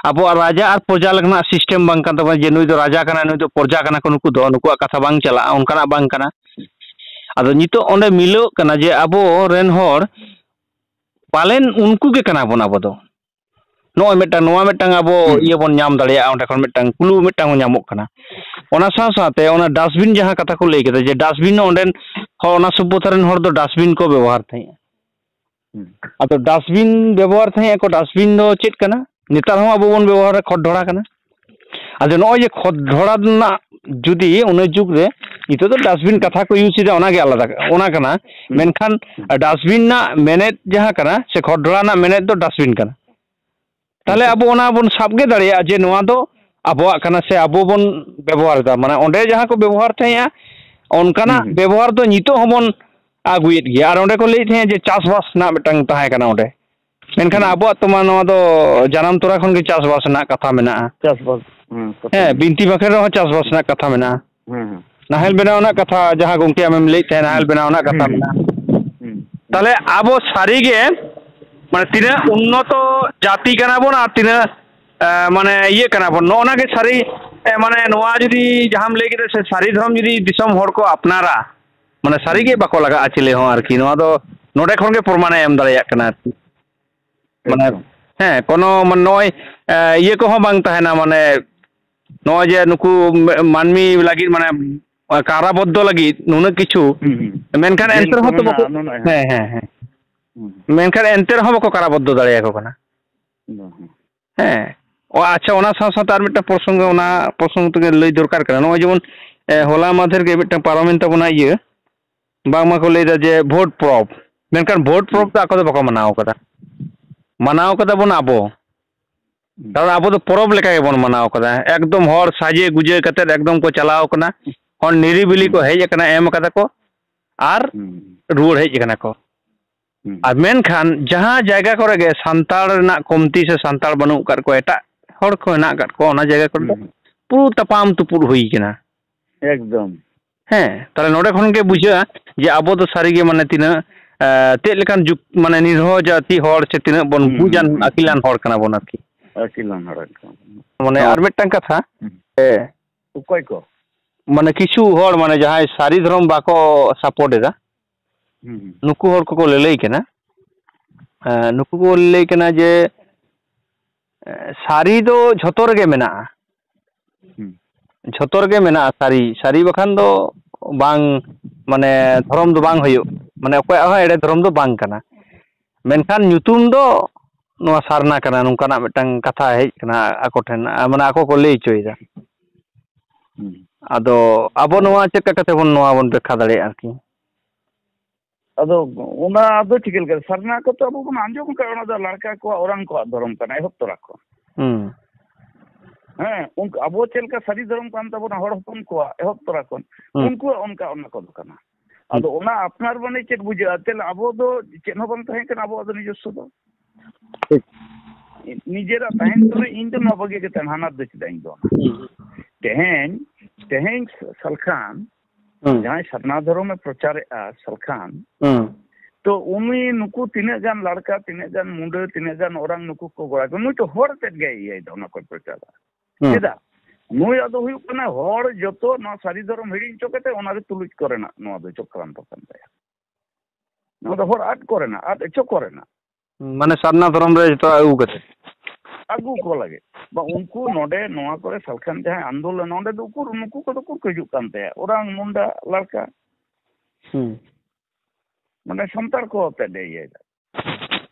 ᱟᱵᱚᱣᱟᱜ ᱨᱟᱡᱟ ᱟᱨ ᱯᱨᱚᱡᱟ ᱞᱮᱠᱟᱱᱟᱜ ᱥᱤᱥᱴᱮᱢ ᱵᱟᱝ ᱠᱟᱱ ᱛᱟᱵᱚᱱᱟ ᱡᱮ ᱱᱩᱭ ᱫᱚ ᱨᱟᱡᱟ ᱠᱟᱱᱟᱭ, ᱱᱩᱭ ᱫᱚ ᱯᱨᱚᱡᱟ ᱠᱟᱱᱟ ᱠᱚ, ᱱᱩᱠᱩ ᱫᱚ, ᱱᱩᱠᱩᱣᱟᱜ ᱠᱟᱛᱷᱟ ᱵᱟᱝ ᱪᱟᱞᱟᱜᱼᱟ, ᱚᱱᱠᱟᱱᱟᱜ ᱵᱟᱝ ᱠᱟᱱᱟ᱾ ᱟᱫᱚ ᱱᱤᱛᱚᱜ ᱚᱸᱰᱮ ᱢᱤᱞᱟᱹᱜ ᱠᱟᱱᱟ ᱡᱮ ᱟᱵᱚ ᱨᱮᱱ ᱦᱚᱲ ᱯᱟᱞᱮᱱ ᱩᱱᱠᱩ ᱜᱮ ᱠᱟᱱᱟ ᱵᱚᱱ ᱟᱵᱚ ᱫᱚ᱾ ᱱᱚᱜᱼᱚᱭ ᱢᱤᱫᱴᱟᱝ, ᱱᱚᱣᱟ ᱢᱤᱫᱴᱟᱝ ᱟᱵᱚ ᱦᱩᱸ᱾ ᱤᱭᱟᱹ ᱵᱚᱱ ᱧᱟᱢ ᱫᱟᱲᱮᱭᱟᱜᱼᱟ, ᱚᱸᱰᱮ ᱠᱷᱚᱱ ᱢᱤᱫᱴᱟᱝ ᱠᱞᱩ ᱢᱤᱫᱴᱟᱝ ᱦᱚᱸ ᱧᱟᱢᱚᱜ ᱠᱟᱱᱟ᱾ ᱚᱱᱟ ᱥᱟᱶ ᱥᱟᱶᱛᱮ ᱚᱱᱟ ᱰᱟᱥᱴᱵᱤᱱ ᱡᱟᱦᱟᱸ ᱠᱟᱛᱷᱟ ᱠᱚ ᱞᱟᱹᱭ ᱠᱮᱫᱟ ᱡᱮ ᱰᱟᱥᱴᱵᱤᱱ ᱦᱚᱸ ᱚᱸᱰᱮᱱ ᱦᱚᱲ, ᱚᱱᱟ ᱥᱚᱵᱽᱵᱷᱚᱛᱟ ᱨᱮᱱ ᱦᱚᱲ ᱫᱚ ᱰᱟᱥᱴᱵᱤᱱ ᱠᱚ ᱵᱮᱵᱚᱦᱟᱨ ᱛᱟᱦᱮᱸᱜᱼᱟ᱾ ᱦᱩᱸ᱾ ᱟᱫᱚ ᱰᱟᱥᱴᱵᱤᱱ ᱵᱮᱵᱚᱦᱟᱨ ᱛᱟᱦᱮᱸᱜ ᱟᱠᱚ, ᱰᱟᱥᱴᱵᱤᱱ ᱫᱚ ᱪᱮᱫ ᱠᱟᱱᱟ? ᱱᱮᱛᱟᱨ ᱦᱚᱸ ᱟᱵᱚ ᱵᱚᱱ ᱵᱮᱵᱚᱦᱟᱨᱟ ᱠᱷᱚᱛ ᱰᱷᱚᱲᱟ ᱠᱟᱱᱟ᱾ ᱟᱫᱚ ᱱᱚᱜᱼᱚᱭ ᱡᱮ ᱠᱷᱚᱛ ᱰᱷᱚᱲᱟ ᱨᱮᱱᱟᱜ ᱡᱩᱫᱤ ᱩᱱᱟᱹ ᱡᱩᱜᱽ ᱨᱮ, ᱱᱤᱛᱚᱜ ᱫᱚ ᱰᱟᱥᱴᱵᱤᱱ ᱠᱟᱛᱷᱟ ᱠᱚ ᱤᱭᱩᱡᱽ ᱮᱫᱟ, ᱚᱱᱟᱜᱮ ᱟᱞᱟᱫᱟ, ᱚᱱᱟ ᱠᱟᱱᱟ᱾ ᱦᱩᱸ᱾ ᱢᱮᱱᱠᱷᱟᱱ ᱦᱩᱸ᱾ ᱰᱟᱥᱴᱵᱤᱱ ᱨᱮᱱᱟᱜ ᱢᱮᱱᱮᱫ ᱡᱟᱦᱟᱸ ᱠᱟᱱᱟ, ᱥᱮ ᱠᱷᱚᱛ ᱰᱷᱚᱲᱟ ᱨᱮᱱᱟᱜ ᱢᱮᱱᱮᱫ ᱫᱚ ᱰᱟᱥᱴᱵᱤᱱ ᱠᱟᱱᱟ᱾ ᱛᱟᱦᱞᱮ ᱟᱪᱪᱷᱟ᱾ ᱟᱵᱚ ᱚᱱᱟ ᱵᱚᱱ ᱥᱟᱵ ᱜᱮ ᱫᱟᱲᱮᱭᱟᱜᱼᱟ ᱡᱮ ᱱᱚᱣᱟ ᱫᱚ ᱟᱵᱚᱣᱟᱜ ᱠᱟᱱᱟ ᱥᱮ ᱟᱵᱚ ᱵᱚᱱ ᱵᱮᱵᱚᱦᱟᱨ ᱮᱫᱟ, ᱢᱟᱱᱮ ᱚᱸᱰᱮ ᱡᱟᱦᱟᱸ ᱠᱚ ᱵᱮᱵᱚᱦᱟᱨ ᱛᱟᱦᱮᱸᱜᱼᱟ ᱚᱱᱠᱟᱱᱟᱜ ᱦᱩᱸ, ᱦᱩᱸ᱾ ᱵᱮᱵᱚᱦᱟᱨ ᱫᱚ ᱱᱤᱛᱚᱜ ᱦᱚᱸᱵᱚᱱ ᱟᱹᱜᱩᱭᱮᱫ ᱜᱮᱭᱟ᱾ ᱟᱨ ᱚᱸᱰᱮ ᱠᱚ ᱞᱟᱹᱭᱮᱫ ᱛᱟᱦᱮᱸᱜᱼᱟ ᱡᱮ ᱪᱟᱥᱵᱟᱥ ᱨᱮᱱᱟᱜ ᱢᱤᱫᱴᱟᱝ ᱛᱟᱦᱮᱸ ᱠᱟᱱᱟ ᱚᱸᱰᱮ, ᱢᱮᱱᱠᱷᱟᱱ ᱦᱩᱸ᱾ ᱟᱵᱚᱣᱟᱜ ᱛᱚ ᱢᱟ ᱱᱚᱣᱟ ᱫᱚ ᱡᱟᱱᱟᱢ ᱛᱚᱨᱟ ᱠᱷᱚᱱ ᱜᱮ ᱪᱟᱥᱵᱟᱥ ᱨᱮᱱᱟᱜ ᱠᱟᱛᱷᱟ ᱢᱮᱱᱟᱜᱼᱟ᱾ ᱪᱟᱥᱵᱟᱥ, ᱦᱩᱸ, ᱠᱟᱛᱷᱟ ᱦᱮᱸ, ᱢᱮᱱᱟᱜᱼᱟ᱾ ᱵᱤᱱᱛᱤ ᱵᱟᱠᱷᱮᱬ ᱨᱮᱦᱚᱸ ᱪᱟᱥᱵᱟᱥ ᱨᱮᱱᱟᱜ ᱠᱟᱛᱷᱟ ᱢᱮᱱᱟᱜᱼᱟ᱾ ᱦᱩᱸ, ᱦᱩᱸ᱾ ᱱᱟᱦᱮᱞ ᱵᱮᱱᱟᱣ ᱨᱮᱱᱟᱜ ᱠᱟᱛᱷᱟ, ᱡᱟᱦᱟᱸ ᱜᱚᱝᱠᱮ ᱟᱢᱮᱢ ᱞᱟᱹᱭᱮᱫ ᱛᱟᱦᱮᱸᱫ, ᱱᱟᱦᱮᱞ ᱦᱩᱸ, ᱵᱮᱱᱟᱣ ᱨᱮᱱᱟᱜ ᱠᱟᱛᱷᱟ ᱦᱩᱸ, ᱦᱩᱸ᱾ ᱢᱮᱱᱟᱜᱼᱟ᱾ ᱦᱩᱸ᱾ ᱛᱟᱦᱞᱮ ᱟᱵᱚ ᱥᱟᱹᱨᱤᱜᱮ ᱢᱟᱱᱮ ᱛᱤᱱᱟᱹᱜ ᱩᱱᱱᱚᱛᱚ ᱡᱟᱹᱛᱤ ᱠᱟᱱᱟ ᱵᱚᱱ ᱟᱨ ᱛᱤᱱᱟᱹᱜ, ᱮ, ᱢᱟᱱᱮ ᱤᱭᱟᱹ ᱠᱟᱱᱟ ᱵᱚᱱ, ᱱᱚᱜᱼᱚ ᱱᱟ ᱜᱮ ᱥᱟᱹᱨᱤ᱾ ᱮ, ᱢᱟᱱᱮ ᱱᱚᱣᱟ ᱡᱩᱫᱤ ᱡᱟᱦᱟᱸᱢ ᱞᱟᱹᱭ ᱠᱮᱫᱟ ᱥᱮ, ᱥᱟᱹᱨᱤ ᱫᱷᱚᱨᱚᱢ ᱡᱩᱫᱤ ᱫᱤᱥᱚᱢ ᱦᱚᱲ ᱠᱚ ᱟᱯᱱᱟᱨᱟ, ᱢᱟᱱᱮ ᱥᱟᱹᱨᱤ ᱜᱮ ᱦᱩᱸ᱾ ᱵᱟᱠᱚ ᱞᱟᱜᱟᱜᱼᱟ ᱪᱤᱞᱤ ᱦᱚᱸ ᱟᱨᱠᱤ᱾ ᱱᱚᱣᱟ ᱫᱚ ᱱᱚᱰᱮ ᱠᱷᱚᱱ ᱜᱮ ᱯᱨᱚᱢᱟᱱᱮ ᱮᱢ ᱫᱟᱲᱮᱭᱟᱜ ᱠᱟᱱᱟ ᱟᱨᱠᱤ᱾ ᱢᱟᱱᱮ, ᱮᱠᱫᱚᱢ᱾ ᱦᱮᱸ, ᱠᱳᱱᱳ ᱢᱟᱱᱮ ᱱᱚᱜᱼᱚᱭ, ᱮ, ᱤᱭᱟᱹ ᱠᱚᱦᱚᱸ ᱵᱟᱝ ᱛᱟᱦᱮᱱᱟ, ᱢᱟᱱᱮ ᱱᱚᱜᱼᱚᱭ ᱡᱮ ᱱᱩᱠᱩ ᱢᱟᱹᱱᱢᱤ ᱞᱟᱹᱜᱤᱫ, ᱢᱟᱱᱮ ᱠᱟᱨᱟᱵᱚᱫᱽᱫᱚ ᱞᱟᱹᱜᱤᱫ ᱱᱩᱱᱟᱹᱜ ᱠᱤᱪᱷᱩ, ᱦᱩᱸ, ᱦᱩᱸ᱾ ᱢᱮᱱᱠᱷᱟᱱ ᱡᱮᱞ ᱮᱱᱛᱮ ᱠᱚ ᱨᱮᱦᱚᱸ ᱛᱚ ᱵᱟᱠᱚ, ᱢᱮᱱᱟᱜᱼᱟ, ᱱᱩᱱᱟᱹᱜ ᱦᱮᱸ᱾ ᱦᱮᱸ, ᱦᱮᱸ, ᱦᱮᱸ᱾ ᱦᱩᱸ, ᱦᱩᱸ᱾ ᱢᱮᱱᱠᱷᱟᱱ ᱮᱱᱛᱮ ᱨᱮᱦᱚᱸ ᱵᱟᱠᱚ ᱠᱟᱨᱟᱵᱚᱫᱽᱫᱚ ᱫᱟᱲᱮᱭᱟᱠᱚ ᱠᱟᱱᱟ᱾ ᱵᱟᱝ, ᱦᱮᱸ᱾ ᱦᱮᱸ᱾ ᱚ, ᱟᱪᱪᱷᱟ, ᱚᱱᱟ ᱥᱟᱶ ᱥᱟᱶᱛᱮ ᱟᱨ ᱢᱤᱫᱴᱟᱝ ᱯᱨᱚᱥᱚᱝᱜᱚ, ᱚᱱᱟ ᱯᱨᱚᱥᱚᱝᱜᱚ ᱛᱮᱜᱮ ᱞᱟᱹᱭ ᱫᱚᱨᱠᱟᱨ ᱠᱟᱱᱟ᱾ ᱱᱚᱜᱼᱚᱭ ᱡᱮᱢᱚᱱ, ᱮ, ᱦᱚᱞᱟ ᱢᱟᱫᱷᱮᱨ ᱜᱮ ᱢᱤᱫᱴᱟᱝ ᱯᱟᱨᱚᱢᱮᱱ ᱛᱟᱵᱚᱱᱟ ᱤᱭᱟᱹ, ᱵᱟᱝᱢᱟ ᱠᱚ ᱞᱟᱹᱭᱫᱟ ᱡᱮ ᱵᱷᱳᱴ ᱯᱚᱨᱚᱵᱽ, ᱢᱮᱱᱠᱷᱟᱱ ᱵᱷᱳᱴ ᱯᱚᱨᱚᱵᱽ ᱦᱩᱸ᱾ ᱫᱚ ᱟᱠᱚ ᱫᱚ ᱵᱟᱠᱚ ᱢᱟᱱᱟᱣ ᱠᱟᱫᱟ, ᱢᱟᱱᱟᱣ ᱠᱟᱫᱟ ᱵᱚᱱ ᱟᱵᱚ᱾ ᱦᱩᱸ᱾ ᱠᱟᱨᱚᱱ ᱟᱵᱚ ᱫᱚ ᱯᱚᱨᱚᱵᱽ ᱞᱮᱠᱟ ᱜᱮᱵᱚᱱ ᱢᱟᱱᱟᱣ ᱠᱟᱫᱟ᱾ ᱮᱠᱫᱚᱢ ᱦᱚᱲ ᱥᱟᱡᱮ ᱜᱩᱡᱮ ᱠᱟᱛᱮᱫ ᱮᱠᱫᱚᱢ ᱠᱚ ᱪᱟᱞᱟᱣ ᱠᱟᱱᱟ, ᱦᱚᱲ ᱱᱤᱨᱤᱵᱤᱞᱤ ᱠᱚ ᱦᱩᱸ᱾ ᱦᱮᱡ ᱟᱠᱟᱱᱟ, ᱮᱢ ᱟᱠᱟᱫᱟ ᱠᱚ ᱟᱨ ᱦᱩᱸ᱾ ᱨᱩᱣᱟᱹᱲ ᱦᱮᱡ ᱟᱠᱟᱱᱟ ᱠᱚ᱾ ᱦᱩᱸ᱾ ᱟᱨ ᱢᱮᱱᱠᱷᱟᱱ ᱡᱟᱦᱟᱸ ᱡᱟᱭᱜᱟ ᱠᱚᱨᱮ ᱜᱮ ᱥᱟᱱᱛᱟᱲ ᱨᱮᱱᱟᱜ ᱠᱚᱢᱛᱤ ᱥᱮ ᱥᱟᱱᱛᱟᱲ ᱵᱟᱹᱱᱩᱜ ᱟᱠᱟᱫ ᱠᱚᱣᱟ, ᱮᱴᱟᱜ ᱦᱚᱲ ᱠᱚ ᱦᱮᱱᱟᱜ ᱟᱠᱟᱫ ᱠᱚᱣᱟ, ᱚᱱᱟ ᱡᱟᱭᱜᱟ ᱠᱚᱨᱮ ᱫᱚ ᱦᱩᱸ᱾ ᱯᱩᱨᱟᱹ ᱛᱟᱯᱟᱢ ᱛᱩᱯᱩᱫ ᱦᱩᱭ ᱠᱟᱱᱟ᱾ ᱮᱠᱫᱚᱢ᱾ ᱦᱮᱸ, ᱛᱟᱦᱞᱮ ᱱᱚᱰᱮ ᱠᱷᱚᱱ ᱜᱮ ᱵᱩᱡᱷᱟᱹᱜᱼᱟ ᱡᱮ ᱟᱵᱚ ᱫᱚ ᱥᱟᱹᱨᱤᱜᱮ ᱢᱟᱱᱮ ᱛᱤᱱᱟᱹᱜ, ᱮ, ᱪᱮᱫ ᱞᱮᱠᱟᱱ ᱡᱩᱜᱽ, ᱢᱟᱱᱮ ᱱᱤᱨᱦᱚ ᱡᱟᱹᱛᱤ ᱦᱚᱲ ᱥᱮ ᱛᱤᱱᱟᱹᱜ ᱵᱚᱱ ᱦᱩᱸ, ᱵᱩᱡᱟᱱ ᱦᱩᱸ, ᱦᱩᱸ, ᱟᱹᱠᱤᱞᱟᱱ ᱦᱩᱸ᱾ ᱦᱚᱲ ᱠᱟᱱᱟ ᱵᱚᱱ ᱟᱨᱠᱤ᱾ ᱟᱹᱠᱤᱞᱟᱱ ᱦᱚᱲ ᱠᱟᱱᱟ ᱵᱚᱱ᱾ ᱢᱟᱱᱮ ᱦᱚᱸ᱾ ᱟᱨ ᱢᱤᱫᱴᱟᱝ ᱠᱟᱛᱷᱟ, ᱦᱩᱸ᱾ ᱮ, ᱚᱠᱚᱭ ᱠᱚ? ᱢᱟᱱᱮ ᱠᱤᱪᱷᱩ ᱦᱚᱲ ᱢᱟᱱᱮ ᱡᱟᱦᱟᱸᱭ ᱥᱟᱹᱨᱤ ᱫᱷᱚᱨᱚᱢ ᱵᱟᱠᱚ support ᱮᱫᱟ, ᱦᱩᱸ, ᱦᱩᱸ᱾ ᱱᱩᱠᱩ ᱦᱚᱲ ᱠᱚᱠᱚ ᱞᱟᱹᱞᱟᱹᱭ ᱠᱟᱱᱟ, ᱮ, ᱱᱩᱠᱩ ᱠᱚ ᱞᱟᱹᱞᱟᱹᱭ ᱠᱟᱱᱟ ᱡᱮ, ᱮ, ᱥᱟᱹᱨᱤ ᱫᱚ ᱡᱷᱚᱛᱚ ᱨᱮᱜᱮ ᱢᱮᱱᱟᱜᱼᱟ᱾ ᱦᱩᱸ᱾ ᱡᱷᱚᱛᱚ ᱨᱮᱜᱮ ᱢᱮᱱᱟᱜᱼᱟ ᱥᱟᱹᱨᱤ᱾ ᱥᱟᱹᱨᱤ ᱵᱟᱠᱷᱟᱱ ᱫᱚ ᱵᱟᱝ, ᱢᱟᱱᱮ ᱫᱷᱚᱨᱚᱢ ᱫᱚ ᱵᱟᱝ ᱦᱩᱭᱩᱜ, ᱢᱟᱱᱮ ᱚᱠᱚᱭᱟᱜ ᱦᱚᱸ ᱮᱲᱮ ᱫᱷᱚᱨᱚᱢ ᱫᱚ ᱵᱟᱝ ᱠᱟᱱᱟ᱾ ᱢᱮᱱᱠᱷᱟᱱ ᱧᱩᱛᱩᱢ ᱫᱚ ᱱᱚᱣᱟ ᱥᱟᱨᱱᱟ ᱠᱟᱱᱟ, ᱱᱚᱝᱠᱟᱱᱟᱜ ᱢᱤᱫᱴᱟᱝ ᱠᱟᱛᱷᱟ ᱦᱮᱡ ᱠᱟᱱᱟ ᱟᱠᱚ ᱴᱷᱮᱱ, ᱟ, ᱢᱟᱱᱮ ᱟᱠᱚ ᱠᱚ ᱞᱟᱹᱭ ᱦᱚᱪᱚᱭᱮᱫᱟ᱾ ᱦᱩᱸ᱾ ᱟᱫᱚ ᱟᱵᱚ ᱱᱚᱣᱟ ᱪᱮᱫ ᱞᱮᱠᱟ ᱠᱟᱛᱮ ᱵᱚᱱ, ᱱᱚᱣᱟ ᱵᱚᱱ ᱵᱮᱠᱠᱷᱟ ᱫᱟᱲᱮᱭᱟᱜᱼᱟ ᱟᱨᱠᱤ? ᱟᱫᱚ ᱚᱱᱟ ᱫᱚ ᱪᱤᱠᱟᱹ ᱞᱮᱠᱟ? ᱥᱟᱨᱱᱟ ᱠᱚᱛᱚ ᱟᱵᱚ ᱵᱚᱱ ᱟᱸᱡᱚᱢ ᱟᱠᱟᱫ, ᱚᱱᱟ ᱫᱚ ᱞᱟᱲᱠᱟ ᱠᱚᱣᱟᱜ, ᱚᱨᱟᱝ ᱠᱚᱣᱟᱜ ᱫᱷᱚᱨᱚᱢ ᱠᱟᱱᱟ, ᱮᱦᱚᱵ ᱛᱚᱨᱟ ᱠᱷᱚᱱ᱾ ᱦᱩᱸ᱾ ᱦᱮᱸ, ᱩᱱᱠᱩ ᱟᱵᱚ ᱪᱮᱫ ᱞᱮᱠᱟ ᱥᱟᱹᱨᱤ ᱫᱷᱚᱨᱚᱢ ᱠᱟᱱ ᱛᱟᱵᱚᱱᱟ, ᱦᱚᱲ ᱦᱚᱯᱚᱱ ᱠᱚᱣᱟᱜ ᱮᱦᱚᱵ ᱛᱚᱨᱟ ᱠᱷᱚᱱ, ᱦᱩᱸ᱾ ᱩᱱᱠᱩᱣᱟᱜ ᱚᱱᱠᱟ, ᱚᱱᱟ ᱠᱚᱫᱚ ᱠᱟᱱᱟ᱾ ᱦᱩᱸ᱾ ᱟᱫᱚ ᱚᱱᱟ ᱟᱯᱱᱟᱨ ᱢᱟᱱᱮ ᱪᱮᱫ ᱵᱩᱡᱷᱟᱹᱜᱼᱟ? ᱛᱮ ᱟᱵᱚ ᱫᱚ ᱪᱮᱫ ᱦᱚᱸ ᱵᱟᱝ ᱛᱟᱦᱮᱸ ᱠᱟᱱᱟ ᱟᱵᱚᱣᱟᱜ ᱫᱚ ᱱᱤᱡᱚᱥᱥᱚ ᱫᱚ᱾ ᱴᱷᱤᱠ᱾ ᱱᱤᱡᱮᱨᱟᱜ ᱛᱟᱦᱮᱱ ᱛᱩᱞᱩᱡ ᱤᱧ ᱫᱚ ᱱᱚᱣᱟ ᱵᱟᱹᱜᱤ ᱠᱟᱛᱮ ᱦᱟᱱᱟ ᱫᱚ ᱪᱮᱫᱟᱜ ᱤᱧ ᱫᱚᱱᱟ? ᱦᱩᱸ᱾ ᱛᱮᱦᱮᱧ, ᱛᱮᱦᱮᱧ ᱥᱟᱞᱠᱷᱟᱱ ᱦᱩᱸ᱾ ᱡᱟᱦᱟᱸᱭ ᱥᱟᱨᱱᱟ ᱫᱷᱚᱨᱚᱢᱮ ᱯᱨᱚᱪᱟᱨᱮᱫᱼᱟ, ᱥᱟᱞᱠᱷᱟᱱ, ᱦᱩᱸ᱾ ᱛᱚ ᱩᱱᱤ ᱱᱩᱠᱩ ᱛᱤᱱᱟᱹᱜ ᱜᱟᱱ ᱞᱟᱲᱠᱟ, ᱛᱤᱱᱟᱹᱜ ᱜᱟᱱ ᱢᱩᱰᱟᱹ, ᱛᱤᱱᱟᱹᱜ ᱜᱟᱱ ᱚᱨᱟᱝ, ᱱᱩᱠᱩ ᱠᱚ ᱜᱚᱲᱟ ᱠᱚ, ᱱᱩᱭ ᱛᱚ ᱦᱚᱲ ᱛᱮᱫ ᱜᱮ ᱤᱭᱟᱹᱭ ᱫᱟ, ᱚᱱᱟ ᱠᱚᱭ ᱯᱨᱚᱪᱟᱨᱟ᱾ ᱦᱩᱸ᱾ ᱪᱮᱫᱟᱜ? ᱱᱩᱭᱟᱜ ᱫᱚ ᱦᱩᱭᱩᱜ ᱠᱟᱱᱟ ᱦᱚᱲ ᱡᱚᱛᱚ ᱱᱚᱣᱟ ᱥᱟᱹᱨᱤ ᱫᱷᱚᱨᱚᱢ ᱦᱤᱲᱤᱧ ᱦᱚᱪᱚ ᱠᱟᱛᱮ ᱚᱱᱟ ᱨᱮ ᱛᱩᱞᱩᱡ ᱠᱚᱨᱮᱱᱟᱜ ᱱᱚᱣᱟ ᱫᱚ ᱪᱚᱠᱨᱟᱱᱛᱚ ᱠᱟᱱ ᱛᱟᱭᱟ᱾ ᱱᱚᱣᱟ ᱫᱚ ᱦᱚᱲ ᱟᱫ ᱠᱚᱨᱮᱱᱟᱜ, ᱟᱫ ᱦᱚᱪᱚ ᱠᱚᱨᱮᱱᱟᱜ᱾ ᱢᱟᱱᱮ ᱥᱟᱨᱱᱟ ᱫᱷᱚᱨᱚᱢ ᱨᱮ ᱡᱚᱛᱚ ᱟᱹᱜᱩ ᱠᱟᱛᱮ᱾ ᱟᱹᱜᱩ ᱠᱚ ᱞᱟᱹᱜᱤᱫ᱾ ᱵᱟ ᱩᱱᱠᱩ ᱱᱚᱰᱮ ᱱᱚᱣᱟ ᱠᱚᱨᱮ ᱥᱟᱞᱠᱷᱟᱱ ᱡᱟᱦᱟᱸᱭ ᱟᱱᱫᱳᱞᱚᱱ, ᱱᱚᱰᱮ ᱫᱚ ᱩᱠᱩᱨ, ᱱᱩᱠᱩ ᱠᱚᱫᱚ ᱩᱠᱩᱨ ᱠᱚ ᱦᱤᱡᱩᱜ ᱠᱟᱱ ᱛᱟᱭᱟ? ᱚᱨᱟᱝ, ᱢᱩᱱᱰᱟ, ᱞᱟᱲᱠᱟ᱾ ᱦᱩᱸ᱾ ᱢᱟᱱᱮ ᱥᱟᱱᱛᱟᱲ ᱠᱚ ᱟᱛᱮᱫ ᱮ ᱤᱭᱟᱹᱭᱮᱫᱟ᱾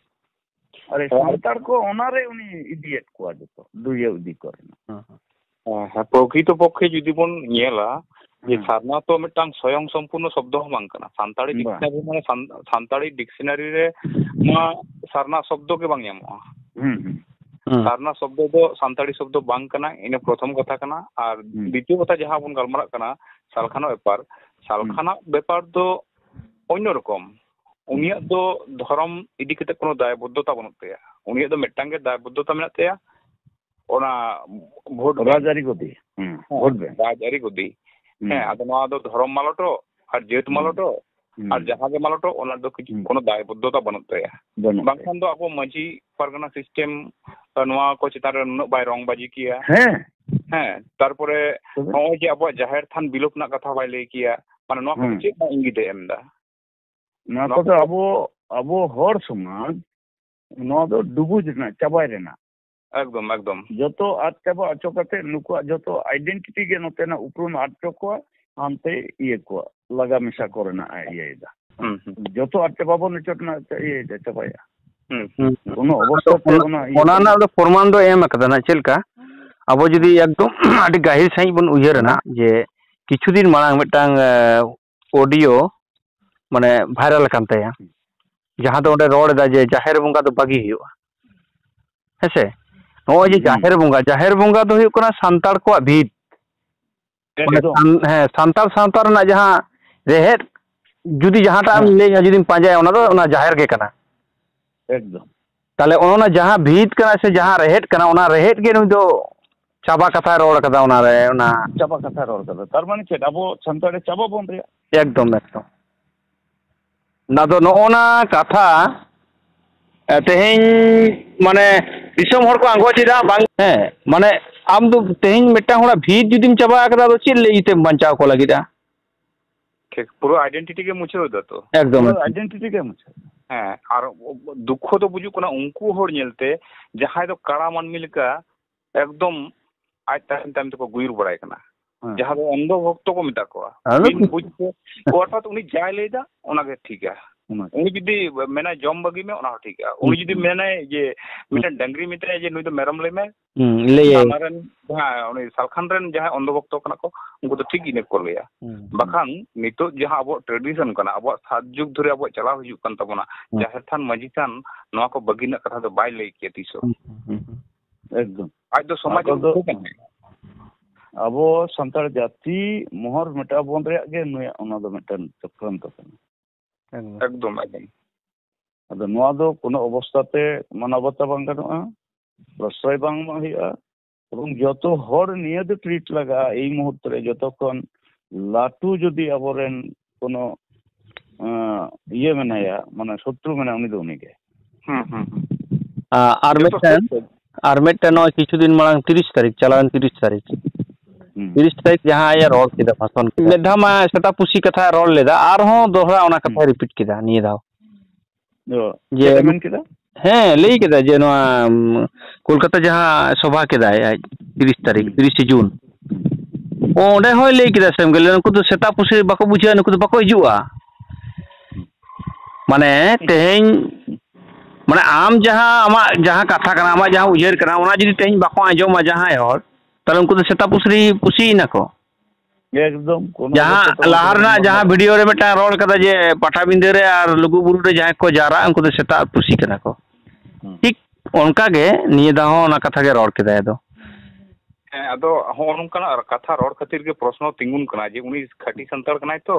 ᱟᱨ ᱦᱮᱸ᱾ ᱥᱟᱱᱛᱟᱲ ᱠᱚ ᱚᱱᱟᱨᱮ ᱩᱱᱤ ᱤᱫᱤᱭᱮᱫ ᱠᱚᱣᱟ ᱡᱚᱛᱚ, ᱰᱩᱭᱟᱹᱣ ᱤᱫᱤ ᱠᱚ ᱨᱮᱱᱟᱜ᱾ ᱦᱮᱸ, ᱦᱮᱸ᱾ ᱦᱮᱸ, ᱦᱮᱸ, ᱯᱨᱚᱠᱨᱤᱛᱚ ᱯᱚᱠᱠᱷᱮ ᱡᱩᱫᱤ ᱵᱚᱱ ᱧᱮᱞᱟ, ᱡᱮ ᱦᱮᱸ᱾ ᱥᱟᱨᱱᱟ ᱛᱚ ᱢᱤᱫᱴᱟᱝ ᱥᱚᱭᱚᱝ ᱥᱚᱢᱯᱩᱨᱱᱚ ᱥᱚᱵᱫᱚ ᱦᱚᱸ ᱵᱟᱝ ᱠᱟᱱᱟ᱾ ᱥᱟᱱᱛᱟᱲᱤ ᱵᱟᱝ᱾ ᱰᱤᱠᱥᱱᱟᱨᱤ, ᱢᱟᱱᱮ ᱥᱟᱱ-, ᱥᱟᱱᱛᱟᱲᱤ ᱰᱤᱠᱥᱱᱟᱨᱤ ᱨᱮ ᱱᱚᱣᱟ ᱥᱟᱨᱱᱟ ᱥᱚᱵᱫᱚ ᱜᱮ ᱵᱟᱝ ᱧᱟᱢᱚᱜᱼᱟ᱾ ᱦᱩᱸ, ᱦᱩᱸ᱾ ᱦᱩᱸ᱾ ᱥᱟᱨᱱᱟ ᱥᱚᱵᱫᱚ ᱫᱚ ᱥᱟᱱᱛᱟᱲᱤ ᱥᱚᱵᱫᱚ ᱵᱟᱝ ᱠᱟᱱᱟ, ᱤᱱᱟᱹ ᱯᱨᱚᱛᱷᱚᱢ ᱠᱟᱛᱷᱟ ᱠᱟᱱᱟ᱾ ᱟᱨ ᱦᱩᱸ᱾ ᱫᱤᱛᱤᱭᱚ ᱠᱟᱛᱷᱟ ᱡᱟᱦᱟᱸ ᱵᱚᱱ ᱜᱟᱞᱢᱟᱨᱟᱜ ᱠᱟᱱᱟ ᱥᱟᱞᱠᱷᱟᱱᱚᱜ ᱵᱮᱯᱟᱨ, ᱦᱩᱸ᱾ ᱥᱟᱞᱠᱷᱟᱱᱟᱜ ᱵᱮᱯᱟᱨ ᱫᱚ ᱚᱱᱱᱚ ᱨᱚᱠᱚᱢ᱾ ᱦᱩᱸ᱾ ᱩᱱᱤᱭᱟᱜ ᱫᱚ ᱫᱷᱚᱨᱚᱢ ᱤᱫᱤ ᱠᱟᱛᱮ ᱠᱳᱱᱳ ᱫᱟᱭᱵᱚᱫᱽᱫᱷᱚᱛᱟ ᱵᱟᱹᱱᱩᱜ ᱛᱟᱭᱟ᱾ ᱩᱱᱤᱭᱟᱜ ᱫᱚ ᱢᱤᱫᱴᱟᱝ ᱜᱮ ᱫᱟᱭᱵᱚᱫᱽᱫᱷᱚᱛᱟ ᱢᱮᱱᱟᱜ ᱛᱟᱭᱟ, ᱚᱱᱟ ᱵᱷᱳᱴ ᱵᱮᱝᱠ᱾ ᱨᱟᱡᱽᱟᱹᱨᱤ ᱜᱚᱫᱤ᱾ ᱦᱩᱸ, ᱦᱮᱸ, ᱵᱷᱳᱴ ᱵᱮᱝᱠ᱾ ᱨᱟᱡᱽᱟᱹᱨᱤ ᱜᱚᱫᱤ᱾ ᱦᱩᱸ᱾ ᱦᱮᱸ, ᱟᱫᱚ ᱱᱚᱣᱟ ᱫᱚ ᱫᱷᱚᱨᱚᱢ ᱢᱟᱞᱚᱴᱚᱜ ᱟᱨ ᱡᱟᱹᱛ ᱦᱩᱸ᱾ ᱢᱟᱞᱚᱴᱚᱜ ᱦᱩᱸ᱾ ᱟᱨ ᱡᱟᱦᱟᱸ ᱜᱮ ᱢᱟᱞᱚᱴᱚᱜ, ᱚᱱᱟ ᱫᱚ ᱠᱤᱪᱷᱩ ᱦᱩᱸ᱾ ᱠᱳᱱᱳ ᱫᱟᱭᱵᱚᱫᱽᱫᱷᱚᱛᱟ ᱵᱟᱹᱱᱩᱜ ᱛᱟᱭᱟ᱾ ᱵᱟᱹᱱᱩᱜ ᱵᱟᱝᱠᱷᱟᱱ ᱛᱟᱭᱟ᱾ ᱫᱚ ᱟᱵᱚ ᱢᱟᱹᱡᱷᱤ ᱯᱟᱨᱜᱟᱱᱟ ᱥᱤᱥᱴᱮᱢ, ᱱᱚᱣᱟ ᱠᱚ ᱪᱮᱛᱟᱱ ᱨᱮ ᱱᱩᱱᱟᱹᱜ ᱵᱟᱭ ᱨᱚᱝ ᱵᱟᱡᱤ ᱠᱮᱭᱟ᱾ ᱦᱮᱸ᱾ ᱦᱮᱸ, ᱛᱟᱨᱯᱚᱨᱮ ᱛᱚᱵᱮ? ᱱᱚᱜᱼᱚᱭ ᱡᱮ ᱟᱵᱚᱣᱟᱜ ᱡᱟᱦᱮᱨ ᱛᱷᱟᱱ ᱵᱤᱞᱳᱯ ᱨᱮᱱᱟᱜ ᱠᱟᱛᱷᱟ ᱵᱟᱭ ᱞᱟᱹᱭ ᱠᱮᱭᱟ, ᱢᱟᱱᱮ ᱱᱚᱣᱟ ᱠᱚᱫᱚ ᱦᱩᱸ᱾ ᱪᱮᱫ ᱨᱮᱱᱟᱜ ᱤᱝᱜᱤᱛ ᱮ ᱮᱢ ᱮᱫᱟ? ᱱᱚᱣᱟ ᱱᱚᱣᱟ ᱠᱚᱫᱚ ᱠᱚᱫᱚ ᱟᱵᱚ, ᱟᱵᱚ ᱦᱚᱲ ᱥᱚᱢᱟᱡᱽ ᱱᱚᱣᱟ ᱫᱚ ᱰᱩᱵᱩᱡ ᱨᱮᱱᱟᱜ, ᱪᱟᱵᱟᱭ ᱨᱮᱱᱟᱜ᱾ ᱮᱠᱫᱚᱢ, ᱮᱠᱫᱚᱢ᱾ ᱡᱚᱛᱚ ᱟᱫ ᱪᱟᱵᱟ ᱦᱚᱪᱚ ᱠᱟᱛᱮ ᱱᱩᱠᱩᱣᱟᱜ ᱡᱚᱛᱚ identity ᱜᱮ, ᱱᱚᱛᱮᱱᱟᱜ ᱩᱯᱨᱩᱢ ᱟᱫ ᱦᱚᱪᱚ ᱠᱚᱣᱟ, ᱦᱟᱱᱛᱮ ᱤᱭᱟᱹ ᱠᱚᱣᱟ, ᱞᱟᱜᱟ ᱢᱮᱥᱟ ᱠᱚᱨᱮᱱᱟᱜ ᱮ ᱤᱭᱟᱹᱭᱮᱫᱟ᱾ ᱦᱩᱸ, ᱦᱩᱸ᱾ ᱡᱚᱛᱚ ᱟᱫ ᱪᱟᱵᱟ ᱵᱚᱱ ᱦᱚᱪᱚ ᱨᱮᱱᱟᱜ ᱤᱭᱟᱹᱭᱮᱫᱟ, ᱪᱟᱵᱟᱭᱟ᱾ ᱦᱩᱸ᱾ ᱦᱩᱸ᱾ ᱠᱳᱱᱳ ᱚᱵᱚᱥᱛᱷᱟ ᱛᱮ ᱚᱱᱟ, ᱚᱱᱟ ᱤᱭᱟᱹ ᱚᱱᱟ ᱠᱟᱱᱟ᱾ ᱨᱮᱱᱟᱜ ᱫᱚ ᱯᱨᱚᱢᱟᱱ ᱫᱚ ᱮᱢ ᱟᱠᱟᱫᱟ ᱱᱟᱜ᱾ ᱪᱮᱫ ᱞᱮᱠᱟ? ᱟᱵᱚ ᱡᱩᱫᱤ ᱮᱠᱫᱚᱢ ᱟᱹᱰᱤ ᱜᱟᱹᱦᱤᱨ ᱥᱟᱺᱦᱤᱡ ᱵᱚᱱ ᱩᱭᱦᱟᱹᱨᱟ ᱱᱟᱜ, ᱡᱮ ᱠᱤᱪᱷᱩ ᱫᱤᱱ ᱢᱟᱲᱟᱝ ᱢᱤᱫᱴᱟᱝ, ᱮ, audio ᱢᱟᱱᱮ viral ᱟᱠᱟᱱ ᱛᱟᱭᱟ, ᱡᱟᱦᱟᱸ ᱫᱚ ᱚᱸᱰᱮ ᱨᱚᱲ ᱮᱫᱟ ᱡᱮ ᱡᱟᱦᱮᱨ ᱵᱚᱸᱜᱟ ᱫᱚ ᱵᱟᱹᱜᱤ ᱦᱩᱭᱩᱜᱼᱟ᱾ ᱦᱮᱸᱥᱮ? ᱱᱚᱜᱼᱚᱭ ᱡᱮ ᱦᱩᱸ᱾ ᱡᱟᱦᱮᱨ ᱵᱚᱸᱜᱟ, ᱡᱟᱦᱮᱨ ᱵᱚᱸᱜᱟ ᱫᱚ ᱦᱩᱭᱩᱜ ᱠᱟᱱᱟ ᱥᱟᱱᱛᱟᱲ ᱠᱚᱣᱟᱜ ᱵᱷᱤᱛ᱾ ᱢᱟᱱᱮ ᱮᱠᱫᱚᱢ᱾ ᱥᱟᱱ-, ᱦᱮᱸ, ᱥᱟᱱᱛᱟᱲ ᱥᱟᱶᱛᱟ ᱨᱮᱱᱟᱜ ᱡᱟᱦᱟᱸ ᱨᱮᱦᱮᱫ, ᱡᱩᱫᱤ ᱡᱟᱦᱟᱸᱴᱟᱜ ᱮᱢ ᱦᱮᱸ᱾ ᱞᱟᱹᱭᱟ, ᱡᱩᱫᱤᱢ ᱯᱟᱸᱡᱟᱭᱟ, ᱚᱱᱟ ᱫᱚ ᱚᱱᱟ ᱡᱟᱦᱮᱨ ᱜᱮ ᱠᱟᱱᱟ᱾ ᱮᱠᱫᱚᱢ᱾ ᱛᱟᱦᱞᱮ ᱚᱱᱟ ᱡᱟᱦᱟᱸ ᱵᱷᱤᱛ ᱠᱟᱱᱟ ᱥᱮ ᱡᱟᱦᱟᱸ ᱨᱮᱦᱮᱫ ᱠᱟᱱᱟ, ᱚᱱᱟ ᱨᱮᱦᱮᱫ ᱜᱮ ᱱᱩᱭ ᱫᱚ ᱪᱟᱵᱟ ᱠᱟᱛᱷᱟᱭ ᱨᱚᱲ ᱠᱟᱫᱟ ᱚᱱᱟᱨᱮ, ᱚᱱᱟ ᱪᱟᱵᱟ ᱠᱟᱛᱷᱟ ᱨᱚᱲ ᱠᱟᱫᱟ᱾ ᱛᱟᱨ ᱢᱟᱱᱮ ᱪᱮᱫ? ᱟᱵᱚ ᱥᱟᱱᱛᱟᱲ ᱪᱟᱵᱟ ᱵᱚᱱ ᱨᱮᱭᱟᱜ? ᱮᱠᱫᱚᱢ, ᱮᱠᱫᱚᱢ᱾ ᱚᱱᱟ ᱫᱚ ᱱᱚᱜᱼᱚ ᱱᱟ ᱠᱟᱛᱷᱟ, ᱮ, ᱛᱮᱦᱮᱧ ᱢᱟᱱᱮ ᱫᱤᱥᱚᱢ ᱦᱚᱲ ᱠᱚ ᱟᱸᱜᱚᱪ ᱮᱫᱟ, ᱵᱟᱝ? ᱦᱮᱸ, ᱢᱟᱱᱮ ᱟᱢ ᱫᱚ ᱛᱮᱦᱮᱧ ᱢᱤᱫᱴᱟᱝ ᱦᱚᱲᱟᱜ ᱵᱷᱤᱛ ᱡᱩᱫᱤᱢ ᱪᱟᱵᱟ ᱟᱠᱟᱫᱟ, ᱟᱫᱚ ᱪᱮᱫ ᱞᱟᱹᱭ ᱛᱮᱢ ᱵᱟᱧᱪᱟᱣ ᱠᱚ ᱞᱟᱹᱜᱤᱫᱼᱟ? ᱴᱷᱤᱠ, ᱯᱩᱨᱟᱹ identity ᱜᱮ ᱢᱩᱪᱷᱟᱹᱣ ᱮᱫᱟ ᱛᱚ᱾ ᱮᱠᱫᱚᱢ, ᱯᱩᱨᱟᱹ ᱮᱠᱫᱚᱢ᱾ Identity ᱜᱮ ᱢᱩᱪᱷᱟᱹᱣ᱾ ᱦᱮᱸ, ᱟᱨ ᱫᱩᱠᱠᱷᱚ ᱫᱚ ᱵᱩᱡᱩᱜ ᱠᱟᱱᱟ ᱩᱱᱠᱩ ᱦᱚᱲ ᱧᱮᱞᱛᱮ, ᱡᱟᱦᱟᱸᱭ ᱫᱚ ᱠᱟᱲᱟ ᱢᱟᱹᱱᱢᱤ ᱞᱮᱠᱟ ᱮᱠᱫᱚᱢ ᱟᱡ ᱛᱟᱭᱚᱢ ᱛᱟᱭᱚᱢ ᱛᱮᱠᱚ ᱜᱩᱭᱩᱨ ᱵᱟᱲᱟᱭ ᱠᱟᱱᱟ᱾ ᱦᱮᱸ᱾ ᱡᱟᱦᱟᱸ ᱫᱚ ᱚᱱᱫᱷᱚ ᱵᱷᱚᱠᱛᱚ ᱠᱚ ᱢᱮᱛᱟ ᱠᱚᱣᱟ᱾ ᱟᱫᱚ ᱵᱤᱱ ᱵᱩᱡᱽ ᱛᱮ, ᱚᱨᱛᱷᱟᱛ ᱩᱱᱤ ᱡᱟᱭ ᱞᱟᱹᱭᱫᱟ, ᱚᱱᱟᱜᱮ ᱴᱷᱤᱠᱟ᱾ ᱚᱱᱟ ᱩᱱᱤ ᱡᱩᱫᱤ ᱢᱮᱱᱟᱭ ᱡᱚᱢ ᱵᱟᱹᱜᱤ ᱢᱮ, ᱚᱱᱟ ᱦᱚᱸ ᱴᱷᱤᱠ ᱜᱮᱭᱟ᱾ ᱩᱱᱤ ᱦᱩᱸ, ᱡᱩᱫᱤ ᱦᱩᱸ᱾ ᱢᱮᱱᱟᱭ ᱡᱮ ᱢᱤᱫᱴᱮᱱ ᱰᱟᱝᱨᱤ ᱢᱮᱛᱟᱭᱟ ᱡᱮ ᱱᱩᱭ ᱫᱚ ᱢᱮᱨᱚᱢ ᱞᱟᱹᱭ ᱢᱮ, ᱦᱩᱸ, ᱞᱟᱹᱭᱟᱭ᱾ ᱚᱱᱟ ᱨᱮᱱ ᱡᱟᱦᱟᱸ ᱩᱱᱤ ᱥᱟᱞᱠᱷᱟᱱ ᱨᱮᱱ ᱡᱟᱦᱟᱸᱭ ᱚᱱᱫᱷᱚ ᱵᱷᱚᱠᱛᱚ ᱠᱟᱱᱟ ᱠᱚ, ᱩᱱᱠᱩ ᱫᱚ ᱴᱷᱤᱠ ᱤᱱᱟᱹ ᱠᱚ ᱞᱟᱹᱭᱟ᱾ ᱦᱩᱸ, ᱦᱩᱸ᱾ ᱵᱟᱠᱷᱟᱱ ᱱᱤᱛᱚᱜ ᱡᱟᱦᱟᱸ ᱟᱵᱚᱣᱟᱜ tradition ᱠᱟᱱᱟ, ᱟᱵᱚᱣᱟᱜ ᱥᱟᱛ ᱡᱩᱜᱽ ᱫᱷᱚᱨᱮ ᱟᱵᱚᱣᱟᱜ ᱪᱟᱞᱟᱣ ᱦᱤᱡᱩᱜ ᱠᱟᱱ ᱛᱟᱵᱚᱱᱟ, ᱦᱩᱸ᱾ ᱡᱟᱦᱮᱨ ᱛᱷᱟᱱ ᱢᱟᱹᱡᱷᱤ ᱛᱷᱟᱱ ᱱᱚᱣᱟ ᱠᱚ ᱵᱟᱹᱜᱤ ᱨᱮᱱᱟᱜ ᱠᱟᱛᱷᱟ ᱫᱚ ᱵᱟᱭ ᱞᱟᱹᱭ ᱠᱮᱭᱟ ᱛᱤᱥ ᱦᱚᱸ᱾ ᱦᱩᱸ, ᱦᱩᱸ, ᱦᱩᱸ, ᱦᱩᱸ᱾ ᱮᱠᱫᱚᱢ᱾ ᱟᱡ ᱫᱚ ᱥᱚᱢᱟᱡᱽ ᱟᱵᱚ ᱨᱮᱱ ᱫᱚ ᱦᱚᱲ ᱠᱟᱱᱟᱭ᱾ ᱟᱵᱚ ᱥᱟᱱᱛᱟᱲ ᱡᱟᱹᱛᱤ ᱢᱚᱦᱚᱨ ᱢᱮᱴᱟᱣ ᱵᱚᱱ ᱨᱮᱭᱟᱜ ᱜᱮ ᱱᱩᱭᱟᱜ ᱚᱱᱟ ᱫᱚ ᱢᱤᱫᱴᱮᱱ ᱪᱚᱠᱨᱟᱱᱛᱚ ᱠᱟᱱᱟ᱾ ᱮᱠᱫᱚᱢ᱾ ᱮᱠᱫᱚᱢ, ᱮᱠᱫᱚᱢ᱾ ᱟᱫᱚ ᱱᱚᱣᱟ ᱫᱚ ᱠᱳᱱᱳ ᱚᱵᱚᱥᱛᱷᱟ ᱛᱮ ᱢᱟᱱᱟᱣ ᱵᱟᱛᱟᱣ ᱵᱟᱝ ᱜᱟᱱᱚᱜᱼᱟ, ᱯᱨᱚᱥᱨᱚᱭ ᱵᱟᱝ ᱮᱢᱚᱜ ᱦᱩᱭᱩᱜᱼᱟ, ᱮᱵᱚᱝ ᱡᱚᱛᱚ ᱦᱚᱲ ᱱᱤᱭᱟᱹ ᱫᱚ treat ᱞᱟᱜᱟᱜᱼᱟ᱾ ᱮᱭ ᱢᱩᱦᱩᱨᱛᱚ ᱨᱮ ᱡᱚᱛᱚ ᱠᱷᱚᱱ ᱞᱟᱹᱴᱩ ᱡᱩᱫᱤ ᱟᱵᱚᱨᱮᱱ ᱠᱳᱱᱳ, ᱟᱸ, ᱤᱭᱟᱹ ᱢᱮᱱᱟᱭᱟ, ᱢᱟᱱᱮ ᱥᱚᱛᱨᱩ ᱢᱮᱱᱟᱭᱟ, ᱩᱱᱤ ᱫᱚ ᱩᱱᱤᱜᱮ᱾ ᱦᱩᱸ, ᱦᱩᱸ, ᱦᱩᱸ᱾ ᱟ-, ᱟᱨ ᱡᱚᱛᱚ ᱢᱤᱫᱴᱮᱱ, ᱥᱚᱛᱨᱩ᱾ ᱟᱨ ᱢᱤᱫᱴᱮᱱ ᱱᱚᱜᱼᱚᱭ ᱠᱤᱪᱷᱩ ᱫᱤᱱ ᱢᱟᱲᱟᱝ ᱛᱤᱨᱤᱥ ᱛᱟᱹᱨᱤᱠᱷ, ᱪᱟᱞᱟᱣᱮᱱ ᱛᱤᱨᱤᱥ ᱛᱟᱹᱨᱤᱠᱷ, ᱦᱩᱸ᱾ ᱛᱤᱨᱤᱥ ᱛᱟᱹᱨᱤᱠᱷ ᱡᱟᱦᱟᱸ ᱟᱡ ᱮ ᱨᱚᱲ ᱠᱮᱫᱟ, ᱵᱷᱟᱥᱚᱱ ᱠᱮᱫᱟ, ᱢᱤᱫ ᱫᱷᱟᱣ ᱢᱟ ᱥᱮᱛᱟ ᱯᱩᱥᱤ ᱠᱟᱛᱷᱟᱭ ᱨᱚᱲ ᱞᱮᱫᱟ, ᱟᱨᱦᱚᱸ ᱫᱚᱦᱲᱟ ᱚᱱᱟ ᱠᱟᱛᱷᱟᱭ ᱦᱩᱸ᱾ repeat ᱠᱮᱫᱟ ᱱᱤᱭᱟᱹ ᱫᱷᱟᱣ᱾ ᱚ, ᱡᱮ ᱪᱮᱫ ᱮ ᱢᱮᱱ ᱠᱮᱫᱟ? ᱦᱮᱸ, ᱞᱟᱹᱭ ᱠᱮᱫᱟ ᱡᱮ ᱱᱚᱣᱟ, ᱩᱢ, ᱠᱳᱞᱠᱟᱛᱟ ᱡᱟᱦᱟᱸ ᱥᱚᱵᱷᱟ ᱠᱮᱫᱟᱭ ᱟᱡ ᱛᱤᱨᱤᱥ ᱛᱟᱹᱨᱤᱠᱷ, ᱦᱩᱸ᱾ ᱛᱤᱨᱤᱥᱮ ᱡᱩᱱ, ᱚᱸᱰᱮ ᱦᱚᱸᱭ ᱞᱟᱹᱭ ᱠᱮᱫᱟ ᱥᱮᱢ ᱜᱮ, ᱞᱟᱹᱭ, "ᱱᱩᱠᱩ ᱫᱚ ᱥᱮᱛᱟ ᱯᱩᱥᱤ ᱵᱟᱠᱚ ᱵᱩᱡᱷᱟᱹᱜᱼᱟ, ᱱᱩᱠᱩ ᱫᱚ ᱵᱟᱠᱚ ᱦᱤᱡᱩᱜᱼᱟ᱾" ᱢᱟᱱᱮ ᱛᱮᱦᱮᱧ, ᱢᱟᱱᱮ ᱟᱢ ᱡᱟᱦᱟᱸ ᱟᱢᱟᱜ ᱡᱟᱦᱟᱸ ᱠᱟᱛᱷᱟ ᱠᱟᱱᱟ, ᱟᱢᱟᱜ ᱡᱟᱦᱟᱸ ᱩᱭᱦᱟᱹᱨ ᱠᱟᱱᱟ, ᱚᱱᱟ ᱡᱩᱫᱤ ᱛᱮᱦᱮᱧ ᱵᱟᱠᱚ ᱟᱸᱡᱚᱢᱟ ᱡᱟᱦᱟᱸᱭ ᱦᱚᱲ, ᱛᱟᱦᱞᱮ ᱩᱱᱠᱩ ᱫᱚ ᱥᱮᱛᱟ ᱯᱩᱥᱤ, ᱯᱩᱥᱤᱭᱮᱱᱟ ᱠᱚ᱾ ᱮᱠᱫᱚᱢ, ᱠᱳᱱᱳ ᱡᱟᱦᱟᱸ ᱚᱵᱚᱥᱛᱷᱟ ᱛᱮ ᱞᱟᱦᱟ ᱵᱟᱝ ᱨᱮᱱᱟᱜ ᱡᱟᱦᱟᱸ ᱜᱟᱱᱚᱜᱼᱟ᱾ ᱵᱷᱤᱰᱤᱭᱳ ᱨᱮ ᱢᱤᱫᱴᱟᱝ ᱨᱚᱲ ᱠᱟᱫᱟ ᱡᱮ ᱯᱟᱴᱟᱵᱤᱸᱫᱟᱹ ᱨᱮ ᱟᱨ ᱞᱩᱜᱩ ᱵᱩᱨᱩ ᱨᱮ ᱡᱟᱦᱟᱸᱭ ᱠᱚ ᱡᱟᱣᱨᱟᱜᱼᱟ, ᱩᱱᱠᱩ ᱫᱚ ᱥᱮᱛᱟ ᱯᱩᱥᱤ ᱠᱟᱱᱟ ᱠᱚ᱾ ᱦᱩᱸ᱾ ᱴᱷᱤᱠ ᱚᱱᱠᱟ ᱜᱮ ᱱᱤᱭᱟᱹ ᱫᱷᱟᱣ ᱦᱚᱸ ᱚᱱᱟ ᱠᱟᱛᱷᱟ ᱜᱮ ᱨᱚᱲ ᱠᱮᱫᱟᱭ ᱟᱫᱚ᱾ ᱦᱮᱸ, ᱟᱫᱚ ᱦᱚᱸᱜᱼᱚ ᱱᱚᱝᱠᱟᱱᱟᱜ ᱠᱟᱛᱷᱟ ᱨᱚᱲ ᱠᱷᱟᱹᱛᱤᱨ ᱜᱮ ᱯᱨᱚᱥᱱᱚ ᱛᱤᱸᱜᱩᱱ ᱠᱟᱱᱟ ᱡᱮ ᱩᱱᱤ ᱠᱷᱟᱹᱴᱤ ᱥᱟᱱᱛᱟᱲ ᱠᱟᱱᱟᱭ ᱛᱚ?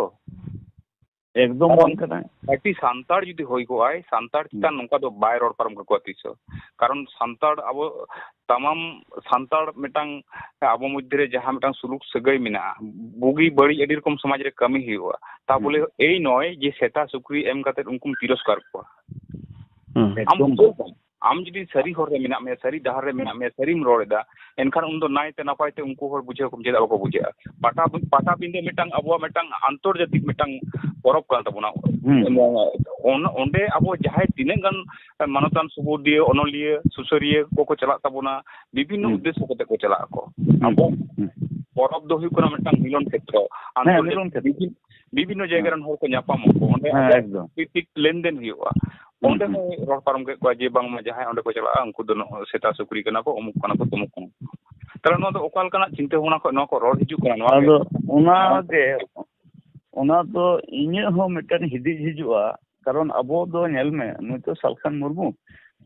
ᱮᱠᱫᱚᱢ ᱠᱟᱨᱚᱱ ᱵᱟᱝ ᱠᱟᱱᱟᱭ᱾ ᱠᱷᱟᱹᱴᱤ ᱥᱟᱱᱛᱟᱲ ᱡᱩᱫᱤ ᱦᱩᱭ ᱠᱚᱜᱼᱟᱭ, ᱥᱟᱱᱛᱟᱲ ᱪᱮᱛᱟᱱ ᱦᱩᱸ᱾ ᱱᱚᱝᱠᱟ ᱫᱚ ᱵᱟᱭ ᱨᱚᱲ ᱯᱟᱨᱚᱢ ᱠᱟᱠᱚᱣᱟ ᱛᱤᱥ ᱦᱚᱸ᱾ ᱠᱟᱨᱚᱱ ᱥᱟᱱᱛᱟᱲ ᱟᱵᱚ ᱛᱟᱢᱟᱢ ᱥᱟᱱᱛᱟᱲ ᱢᱤᱫᱴᱟᱝ ᱟᱵᱚ ᱢᱚᱫᱽᱫᱷᱮ ᱨᱮ ᱡᱟᱦᱟᱸ ᱢᱤᱫᱴᱟᱝ ᱥᱩᱞᱩᱠ ᱥᱟᱹᱜᱟᱹᱭ ᱢᱮᱱᱟᱜᱼᱟ, ᱵᱩᱜᱤ ᱵᱟᱹᱲᱤᱡ ᱟᱹᱰᱤ ᱨᱚᱠᱚᱢ ᱥᱚᱢᱟᱡᱽ ᱨᱮ ᱠᱟᱹᱢᱤ ᱦᱩᱭᱩᱜᱼᱟ᱾ ᱛᱟ ᱵᱚᱞᱮ ᱦᱩᱸ᱾ ᱮᱭ ᱱᱚᱭ ᱡᱮ ᱥᱮᱛᱟ ᱥᱩᱠᱨᱤ ᱮᱢ ᱠᱟᱛᱮ ᱩᱱᱠᱩᱢ ᱛᱤᱨᱚᱥᱠᱟᱨ ᱠᱚᱣᱟ᱾ ᱦᱩᱸ᱾ ᱟᱢ ᱮᱠᱫᱚᱢ᱾ ᱵᱩᱡᱷᱟᱹᱣ ᱠᱟᱱᱟ? ᱟᱢ ᱡᱩᱫᱤ ᱥᱟᱹᱨᱤ ᱦᱚᱨ ᱨᱮ ᱢᱮᱱᱟᱜ ᱢᱮᱭᱟ, ᱥᱟᱹᱨᱤ ᱰᱟᱦᱟᱨ ᱨᱮ ᱢᱮᱱᱟᱜ ᱢᱮᱭᱟ, ᱥᱟᱹᱨᱤᱢ ᱨᱚᱲ ᱮᱫᱟ, ᱮᱱᱠᱷᱟᱱ ᱩᱱᱫᱚ ᱱᱟᱭᱛᱮ ᱱᱟᱯᱟᱭ ᱛᱮ ᱩᱱᱠᱩ ᱦᱚᱲ ᱵᱩᱡᱷᱟᱹᱣ ᱠᱚᱢ, ᱪᱮᱫᱟᱜ ᱵᱟᱠᱚ ᱵᱩᱡᱷᱟᱹᱜᱼᱟ? ᱯᱟᱴᱟ-, ᱯᱟᱴᱟᱵᱤᱸᱫᱟᱹ ᱢᱤᱫᱴᱟᱝ ᱟᱵᱚᱣᱟᱜ ᱢᱤᱫᱴᱟᱝ ᱟᱱᱛᱚᱨᱡᱟᱛᱤᱠ ᱢᱤᱫᱴᱟᱝ ᱯᱚᱨᱚᱵᱽ ᱠᱟᱱ ᱛᱟᱵᱚᱱᱟ᱾ ᱦᱩᱸ᱾ ᱚᱱ-, ᱚᱸᱰᱮ ᱟᱵᱚ ᱡᱟᱦᱟᱸᱭ ᱛᱤᱱᱟᱹᱜ ᱜᱟᱱ ᱢᱟᱱᱚᱛᱟᱱ ᱥᱩᱵᱩᱫᱷᱤᱭᱟᱹ, ᱚᱱᱚᱞᱤᱭᱟᱹ, ᱥᱩᱥᱟᱹᱨᱤᱭᱟᱹ ᱠᱚᱠᱚ ᱪᱟᱞᱟᱜ ᱛᱟᱵᱚᱱᱟ, ᱵᱤᱵᱷᱤᱱᱱᱚ ᱦᱩᱸ᱾ ᱩᱫᱽᱫᱮᱥᱥᱚ ᱠᱟᱛᱮ ᱠᱚ ᱪᱟᱞᱟᱜ ᱟᱠᱚ᱾ ᱦᱩᱸ᱾ ᱟᱵᱚ ᱦᱩᱸ᱾ ᱯᱚᱨᱚᱵᱽ ᱫᱚ ᱦᱩᱭᱩᱜ ᱠᱟᱱᱟ ᱢᱤᱫᱴᱟᱝ ᱢᱤᱞᱚᱱ ᱠᱷᱮᱛᱨᱚ᱾ ᱦᱮᱸ, ᱟᱱᱛᱚᱨᱡᱟᱛᱤᱠ ᱢᱤᱞᱚᱱ ᱠᱷᱮᱛᱨᱚ᱾ ᱵᱤᱵᱷᱤᱱ-, ᱵᱤᱵᱷᱤᱱᱱᱚ ᱡᱟᱭᱜᱟ ᱨᱮᱱ ᱦᱚᱲ ᱠᱚ ᱧᱟᱯᱟᱢᱚᱜ ᱠᱚ, ᱚᱸᱰᱮ ᱦᱮᱸ, ᱟᱡᱟᱜ ᱮᱠᱫᱚᱢ᱾ ᱯᱨᱟᱠᱨᱤᱛᱤᱠ ᱞᱮᱱᱫᱮᱱ ᱦᱩᱭᱩᱜᱼᱟ᱾ ᱦᱩᱸ, ᱚᱸᱰᱮ ᱦᱩᱸ᱾ ᱦᱚᱸᱭ ᱨᱚᱲ ᱯᱟᱨᱚᱢ ᱠᱮᱫ ᱠᱚᱣᱟ ᱡᱮ ᱵᱟᱝᱢᱟ ᱡᱟᱦᱟᱸᱭ ᱚᱸᱰᱮ ᱠᱚ ᱪᱟᱞᱟᱜᱼᱟ, ᱩᱱᱠᱩ ᱫᱚ ᱱᱚᱜᱼᱚᱭ ᱥᱮᱛᱟ ᱥᱩᱠᱨᱤ ᱠᱟᱱᱟ ᱠᱚ, ᱚᱢᱩᱠ ᱠᱟᱱᱟ ᱠᱚ, ᱛᱚᱢᱩᱠ ᱠᱟᱱᱟ ᱠᱚ᱾ ᱛᱟᱦᱞᱮ ᱱᱚᱣᱟ ᱫᱚ ᱚᱠᱟ ᱞᱮᱠᱟᱱᱟᱜ ᱪᱤᱱᱛᱟᱹ ᱵᱷᱟᱵᱽᱱᱟ ᱠᱷᱚᱱ ᱱᱚᱣᱟ ᱠᱚ ᱨᱚᱲ ᱦᱤᱡᱩᱜ ᱠᱟᱱᱟ? ᱱᱚᱣᱟ ᱜᱮ ᱟᱫᱚ ᱚᱱᱟ ᱜᱮ, ᱚᱱᱟ ᱫᱚ ᱤᱧᱟᱹᱜ ᱦᱚᱸ ᱢᱤᱫᱴᱮᱱ ᱦᱤᱫᱤᱡ ᱦᱤᱡᱩᱜᱼᱟ᱾ ᱠᱟᱨᱚᱱ ᱟᱵᱚ ᱫᱚ ᱧᱮᱞ ᱢᱮ, ᱱᱩᱭ ᱫᱚ ᱥᱟᱞᱠᱷᱟᱱ ᱢᱩᱨᱢᱩ᱾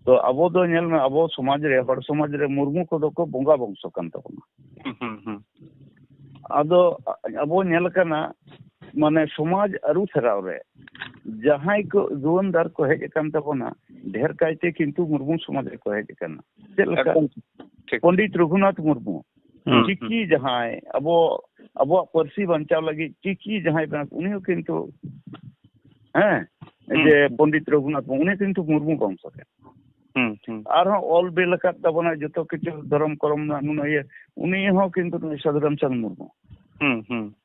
ᱛᱚ ᱟᱵᱚ ᱫᱚ ᱧᱮᱞ ᱢᱮ, ᱟᱵᱚ ᱥᱚᱢᱟᱡᱽ ᱨᱮ, ᱦᱚᱲ ᱥᱚᱢᱟᱡᱽ ᱨᱮ ᱢᱩᱨᱢᱩ ᱠᱚᱫᱚ ᱠᱚ ᱵᱚᱸᱜᱟ ᱵᱚᱝᱥᱚ ᱠᱟᱱ ᱛᱟᱵᱚᱱᱟ᱾ ᱦᱩᱸ, ᱦᱩᱸ, ᱦᱩᱸ᱾ ᱟᱫᱚ ᱟᱵᱚ ᱧᱮᱞ ᱟᱠᱟᱱᱟ, ᱢᱟᱱᱮ ᱥᱚᱢᱟᱡᱽ ᱟᱹᱨᱩ ᱯᱷᱮᱨᱟᱣ ᱨᱮ ᱡᱟᱦᱟᱸᱭ ᱠᱚ ᱡᱩᱣᱟᱹᱱ ᱫᱟᱨ ᱠᱚ ᱦᱮᱡ ᱟᱠᱟᱱ ᱛᱟᱵᱚᱱᱟ, ᱰᱷᱮᱨ ᱠᱟᱭᱛᱮ ᱠᱤᱱᱛᱩ ᱢᱩᱨᱢᱩ ᱥᱚᱢᱟᱡᱽ ᱨᱮᱠᱚ ᱦᱮᱡ ᱟᱠᱟᱱᱟ᱾ ᱪᱮᱫ ᱞᱮᱠᱟ? ᱮᱠᱫᱚᱢ ᱴᱷᱤᱠ᱾ ᱯᱚᱱᱰᱤᱛ ᱨᱚᱜᱷᱩᱱᱟᱛᱷ ᱢᱩᱨᱢᱩ, ᱦᱩᱸ, ᱪᱤᱠᱤ ᱦᱩᱸ᱾ ᱡᱟᱦᱟᱸᱭ ᱟᱵᱚ, ᱟᱵᱚᱣᱟᱜ ᱯᱟᱹᱨᱥᱤ ᱵᱟᱧᱪᱟᱣ ᱞᱟᱹᱜᱤᱫ ᱪᱤᱠᱤ ᱡᱟᱦᱟᱸᱭ ᱵᱮᱱᱟᱣ, ᱩᱱᱤ ᱦᱚᱸ ᱠᱤᱱᱛᱩ, ᱦᱮᱸ, ᱦᱩᱸ, ᱡᱮ ᱦᱩᱸ᱾ ᱯᱚᱱᱰᱤᱛ ᱨᱚᱜᱷᱩᱱᱟᱛᱷ ᱢᱩᱨᱢᱩ, ᱩᱱᱤ ᱠᱤᱱᱛᱩ ᱢᱩᱨᱢᱩ ᱵᱚᱝᱥᱚ ᱨᱮ᱾ ᱦᱩᱸ, ᱦᱩᱸ᱾ ᱟᱨᱦᱚᱸ ᱚᱞ ᱵᱮᱞ ᱟᱠᱟᱫ ᱛᱟᱵᱚᱱᱟᱭ ᱡᱚᱛᱚ ᱠᱤᱪᱷᱩ ᱫᱷᱚᱨᱚᱢ ᱠᱚᱨᱚᱢ ᱨᱮᱱᱟᱜ ᱱᱩᱱᱟᱹᱜ ᱤᱭᱟᱹ, ᱩᱱᱤ ᱦᱚᱸ ᱠᱤᱱᱛᱩ ᱱᱩᱭ ᱥᱟᱹᱫᱷᱩ ᱨᱟᱢᱪᱟᱸᱫᱽ ᱢᱩᱨᱢᱩ᱾ ᱦᱩᱸ, ᱦᱩᱸ᱾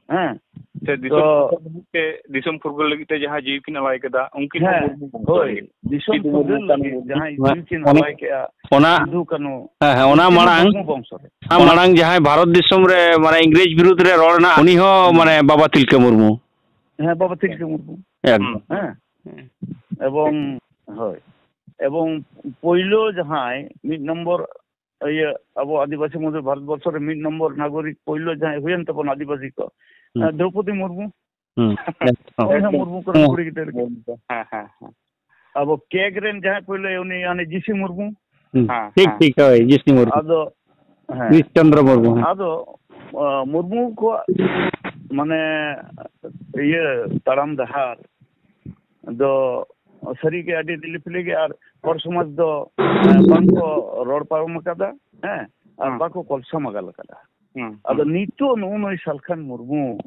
ᱦᱮᱸ᱾ ᱥᱮ ᱫᱤᱥᱚᱢ ᱛᱚ ᱯᱷᱩᱨᱜᱟᱹᱞ ᱞᱟᱹᱜᱤᱫ ᱛᱮ, ᱫᱤᱥᱚᱢ ᱯᱷᱩᱨᱜᱟᱹᱞ ᱞᱟᱹᱜᱤᱫ ᱛᱮ ᱡᱟᱦᱟᱸᱭ ᱡᱤᱣᱤ ᱠᱤᱱ ᱟᱞᱟᱭ ᱠᱮᱫᱟ, ᱩᱱᱠᱤᱱ ᱦᱚᱸ ᱦᱮᱸ, ᱢᱩᱨᱢᱩ ᱵᱚᱝᱥᱚ ᱦᱳᱭ, ᱨᱮᱱ ᱜᱮ᱾ ᱫᱤᱥᱚᱢ ᱥᱤᱫᱩ ᱢᱩᱨᱢᱩ, ᱯᱷᱩᱨᱜᱟᱹᱞ ᱠᱟᱹᱱᱩ ᱞᱟᱹᱜᱤᱫ ᱢᱩᱨᱢᱩ᱾ ᱡᱟᱦᱟᱸᱭ ᱦᱮᱸ, ᱡᱤᱣᱤ ᱠᱤᱱ ᱚᱱᱟ, ᱟᱞᱟᱭ ᱠᱮᱜᱼᱟ, ᱦᱮᱸ, ᱦᱮᱸ, ᱚᱱᱟ ᱩᱱᱠᱤᱱ ᱦᱚᱸ ᱢᱟᱲᱟᱝ, ᱢᱩᱨᱢᱩ ᱵᱚᱝᱥᱚ ᱨᱮ᱾ ᱚᱱᱟ ᱢᱟᱲᱟᱝ ᱡᱟᱦᱟᱸᱭ ᱵᱷᱟᱨᱚᱛ ᱫᱤᱥᱚᱢ ᱨᱮ, ᱢᱟᱱᱮ, ᱤᱝᱨᱮᱡᱽ ᱵᱤᱨᱩᱫᱽ ᱨᱮ ᱨᱚᱲ ᱨᱮᱱᱟᱜ, ᱩᱱᱤ ᱦᱚᱸ, ᱦᱩᱸ᱾ ᱢᱟᱱᱮ, ᱵᱟᱵᱟ ᱛᱤᱞᱠᱟᱹ ᱢᱩᱨᱢᱩ᱾ ᱦᱮᱸ, ᱵᱟᱵᱟ ᱛᱤᱞᱠᱟᱹ ᱢᱩᱨᱢᱩ᱾ ᱮᱠᱫᱚᱢ᱾ ᱦᱩᱸ᱾ ᱦᱮᱸ᱾ ᱮᱵᱚᱝ, ᱦᱳᱭ᱾ ᱮᱵᱚᱝ ᱯᱳᱭᱞᱳ ᱡᱟᱦᱟᱸᱭ ᱢᱤᱫ ᱱᱚᱢᱵᱚᱨ ᱤᱭᱟᱹ, ᱟᱵᱚ ᱟᱹᱫᱤᱵᱟᱹᱥᱤ ᱢᱩᱫᱽᱨᱮ ᱵᱷᱟᱨᱚᱛ ᱵᱚᱨᱥᱚ ᱨᱮ ᱢᱤᱫ ᱱᱚᱢᱵᱚᱨ ᱱᱟᱜᱚᱨᱤᱠ ᱯᱳᱭᱞᱳ ᱡᱟᱦᱟᱸᱭ ᱦᱩᱭᱮᱱ ᱛᱟᱵᱚᱱᱟ ᱟᱹᱫᱤᱵᱟᱹᱥᱤ ᱠᱚ, ᱦᱩᱸ᱾ ᱮ, ᱫᱨᱚᱣᱯᱚᱫᱤ ᱢᱩᱨᱢᱩ᱾ ᱦᱩᱸ᱾ ᱩᱱᱤ ᱦᱚᱸ ᱮᱠᱫᱚᱢ᱾ ᱢᱩᱨᱢᱩ ᱠᱚᱨᱮᱱ ᱦᱩᱸ᱾ ᱠᱩᱲᱤ ᱜᱤᱫᱽᱨᱟᱹ ᱜᱮ᱾ ᱦᱮᱸ, ᱦᱮᱸ, ᱦᱮᱸ᱾ ᱟᱵᱚ ᱠᱮᱜᱽ ᱨᱮᱱ ᱡᱟᱦᱟᱸᱭ ᱯᱳᱭᱞᱳ, ᱩᱱᱤ ᱦᱟᱱᱮ ᱡᱤ ᱥᱤ ᱢᱩᱨᱢᱩ᱾ ᱦᱩᱸ᱾ ᱦᱮᱸ, ᱴᱷᱤᱠ, ᱦᱮᱸ᱾ ᱴᱷᱤᱠ, ᱦᱳᱭ, ᱡᱤ ᱥᱤ ᱢᱩᱨᱢᱩ᱾ ᱟᱫᱚ, ᱦᱮᱸ᱾ ᱠᱨᱤᱥ ᱪᱚᱱᱫᱨᱚ ᱢᱩᱨᱢᱩ, ᱦᱮᱸ᱾ ᱟᱫᱚ, ᱟ, ᱢᱩᱨᱢᱩ ᱠᱚᱣᱟᱜ, ᱢᱟᱱᱮ, ᱤᱭᱟᱹ, ᱛᱟᱲᱟᱢ ᱰᱟᱦᱟᱨ ᱫᱚ ᱥᱟᱹᱨᱤᱜᱮ ᱟᱹᱰᱤ ᱨᱤᱞᱤᱯᱷᱤᱞᱤ ᱜᱮ, ᱟᱨ ᱦᱚᱲ ᱥᱚᱢᱟᱡᱽ ᱫᱚ, ᱮ, ᱵᱟᱝᱠᱚ ᱨᱚᱲ ᱯᱟᱨᱚᱢ ᱟᱠᱟᱫᱟ, ᱦᱮᱸ, ᱟᱨ ᱦᱩᱸ᱾ ᱵᱟᱠᱚ ᱠᱚᱞᱥᱟ ᱢᱟᱜᱟᱞ ᱟᱠᱟᱫᱟ᱾ ᱦᱩᱸ, ᱟᱫᱚ ᱦᱩᱸ᱾ ᱱᱤᱛᱚᱜ ᱱᱩᱜᱼᱩ ᱱᱩᱭ ᱥᱟᱞᱠᱷᱟᱱ ᱢᱩᱨᱢᱩ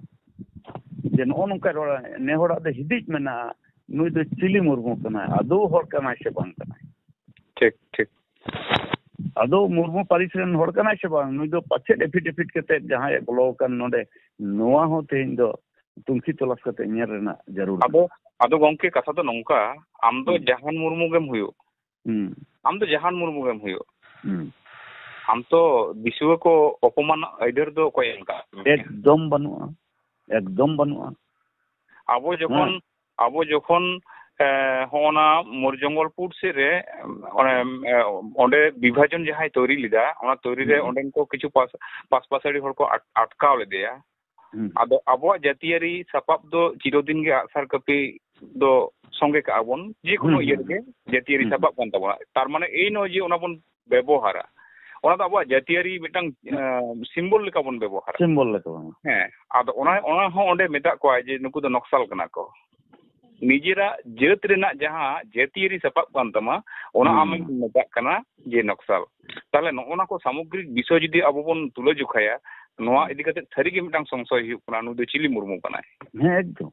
ᱡᱮ ᱱᱚᱜᱼᱚ ᱱᱚᱝᱠᱟᱭ ᱨᱚᱲᱟ, ᱱᱮ ᱦᱚᱲᱟᱜ ᱫᱚ ᱦᱤᱫᱤᱡ ᱢᱮᱱᱟᱜᱼᱟ, ᱱᱩᱭ ᱫᱚ ᱪᱤᱞᱤ ᱢᱩᱨᱢᱩ ᱠᱟᱱᱟᱭ, ᱟᱫᱚ ᱦᱚᱲ ᱠᱟᱱᱟᱭ ᱥᱮ ᱵᱟᱝ ᱠᱟᱱᱟᱭ? ᱴᱷᱤᱠ, ᱴᱷᱤᱠ᱾ ᱟᱫᱚ ᱢᱩᱨᱢᱩ ᱯᱟᱹᱨᱤᱥ ᱨᱮᱱ ᱦᱚᱲ ᱠᱟᱱᱟᱭ ᱥᱮ ᱵᱟᱝ, ᱱᱩᱭ ᱫᱚ ᱯᱟᱪᱮᱫ ᱮᱯᱷᱤᱰᱮᱯᱷᱤᱴ ᱠᱟᱛᱮ ᱡᱟᱦᱟᱸᱭ ᱮ ᱵᱚᱞᱚ ᱟᱠᱟᱱ ᱱᱚᱰᱮ, ᱱᱚᱣᱟ ᱦᱚᱸ ᱛᱮᱦᱮᱧ ᱫᱚ ᱛᱩᱱᱠᱷᱤ ᱛᱚᱞᱟᱥ ᱠᱟᱛᱮ ᱧᱮᱞ ᱨᱮᱱᱟᱜ ᱡᱟᱹᱨᱩᱲ ᱟᱫᱚ, ᱢᱮᱱᱟᱜᱼᱟ᱾ ᱟᱫᱚ ᱜᱚᱝᱠᱮ, ᱠᱟᱛᱷᱟ ᱫᱚ ᱱᱚᱝᱠᱟ, ᱟᱢ ᱫᱚ ᱦᱩᱸ᱾ ᱡᱟᱦᱟᱱ ᱢᱩᱨᱢᱩ ᱜᱮᱢ ᱦᱩᱭᱩᱜ, ᱦᱩᱸ᱾ ᱟᱢ ᱫᱚ ᱡᱟᱦᱟᱱ ᱢᱩᱨᱢᱩ ᱜᱮᱢ ᱦᱩᱭᱩᱜ, ᱦᱩᱸ᱾ ᱟᱢ ᱛᱚ ᱫᱤᱥᱩᱣᱟᱹ ᱠᱚ ᱚᱯᱚᱢᱟᱱ ᱟᱹᱭᱫᱟᱹᱨ ᱫᱚ ᱚᱠᱚᱭ ᱮᱢ ᱠᱟᱜ ᱢᱮᱭᱟ? ᱮᱠᱫᱚᱢ ᱵᱟᱹᱱᱩᱜᱼᱟ᱾ ᱮᱠᱫᱚᱢ ᱵᱟᱹᱱᱩᱜᱼᱟ᱾ ᱟᱵᱚ ᱡᱚᱠᱷᱚᱱ ᱦᱮᱸ᱾ ᱟᱵᱚ ᱡᱚᱠᱷᱚᱱ ᱮ, ᱦᱚᱸᱜᱼᱚ ᱱᱟ ᱢᱳᱨ ᱡᱚᱝᱜᱚᱞ ᱯᱩᱨ ᱥᱮᱫ ᱨᱮ ᱚᱱᱮ, ᱮ, ᱚᱸᱰᱮ ᱵᱤᱵᱷᱟᱡᱚᱱ ᱡᱟᱦᱟᱸᱭ ᱛᱚᱭᱨᱤ ᱞᱮᱫᱟ, ᱚᱱᱟ ᱛᱚᱭᱨᱤ ᱨᱮ ᱦᱩᱸ᱾ ᱚᱸᱰᱮᱱ ᱠᱚ ᱠᱤᱪᱷᱩ ᱯᱟᱥ-, ᱯᱟᱥᱯᱟᱥᱟᱲᱤ ᱦᱚᱲ ᱠᱚ ᱟᱴ-, ᱟᱴᱠᱟᱣ ᱞᱮᱫᱮᱭᱟ᱾ ᱦᱩᱸ᱾ ᱟᱫᱚ ᱟᱵᱚᱣᱟᱜ ᱡᱟᱹᱛᱤᱭᱟᱹᱨᱤ ᱥᱟᱯᱟᱵ ᱫᱚ ᱪᱤᱨᱚᱫᱤᱱ ᱜᱮ ᱟᱜᱼᱥᱟᱨ ᱠᱟᱹᱯᱤ ᱫᱚ ᱥᱚᱸᱜᱮ ᱠᱟᱜᱼᱟ ᱵᱚᱱ, ᱡᱮᱠᱳᱱᱳ ᱦᱩᱸ, ᱤᱭᱟᱹ ᱦᱩᱸ, ᱨᱮᱜᱮ ᱡᱟᱹᱛᱤᱭᱟᱹᱨᱤ ᱦᱩᱸ, ᱦᱩᱸ᱾ ᱥᱟᱯᱟᱵ ᱠᱟᱱ ᱛᱟᱵᱚᱱᱟ᱾ ᱛᱟᱨ ᱢᱟᱱᱮ ᱮᱭ ᱱᱚᱭ ᱡᱮ ᱚᱱᱟ ᱵᱚᱱ ᱵᱮᱵᱚᱦᱟᱨᱟ, ᱚᱱᱟ ᱫᱚ ᱟᱵᱚᱣᱟᱜ ᱡᱟᱹᱛᱤᱭᱟᱹᱨᱤ ᱢᱤᱫᱴᱟᱝ, ᱮ, ᱥᱤᱢᱵᱚᱞ ᱞᱮᱠᱟ ᱵᱚᱱ ᱵᱮᱵᱚᱦᱟᱨᱟ᱾ ᱥᱤᱢᱵᱚᱞ ᱞᱮᱠᱟ ᱵᱚᱱ᱾ ᱦᱮᱸ, ᱟᱫᱚ ᱚᱱᱟ, ᱚᱱᱟ ᱦᱚᱸ ᱚᱸᱰᱮ ᱢᱮᱛᱟᱜ ᱠᱚᱣᱟ ᱡᱮ ᱱᱩᱠᱩ ᱫᱚ ᱱᱚᱠᱥᱟᱞ ᱠᱟᱱᱟ ᱠᱚ᱾ ᱱᱤᱡᱮᱨᱟᱜ ᱡᱟᱹᱛ ᱨᱮᱱᱟᱜ ᱡᱟᱦᱟᱸ ᱡᱟᱹᱛᱤᱭᱟᱹᱨᱤ ᱥᱟᱯᱟᱵ ᱠᱟᱱ ᱛᱟᱢᱟ, ᱚᱱᱟ ᱦᱩᱸ, ᱟᱢᱮᱢ ᱦᱩᱸ᱾ ᱢᱮᱛᱟᱜ ᱠᱟᱱᱟ ᱡᱮ ᱱᱚᱠᱥᱟᱞ᱾ ᱛᱟᱦᱞᱮ ᱱᱚᱜᱼᱚ ᱱᱟ ᱠᱚ ᱥᱟᱢᱚᱜᱨᱤᱠ ᱵᱤᱥᱚᱭ ᱡᱩᱫᱤ ᱟᱵᱚ ᱵᱚᱱ ᱛᱩᱞᱟᱹ ᱡᱚᱠᱷᱟᱭᱟ, ᱱᱚᱣᱟ ᱤᱫᱤ ᱠᱟᱛᱮ ᱥᱟᱹᱨᱤᱜᱮ ᱢᱤᱫᱴᱟᱝ ᱥᱚᱝᱥᱚᱭ ᱦᱩᱭᱩᱜ ᱠᱟᱱᱟ, ᱱᱩᱭ ᱫᱚ ᱪᱤᱞᱤ ᱢᱩᱨᱢᱩ ᱠᱟᱱᱟᱭ? ᱦᱮᱸ, ᱮᱠᱫᱚᱢ᱾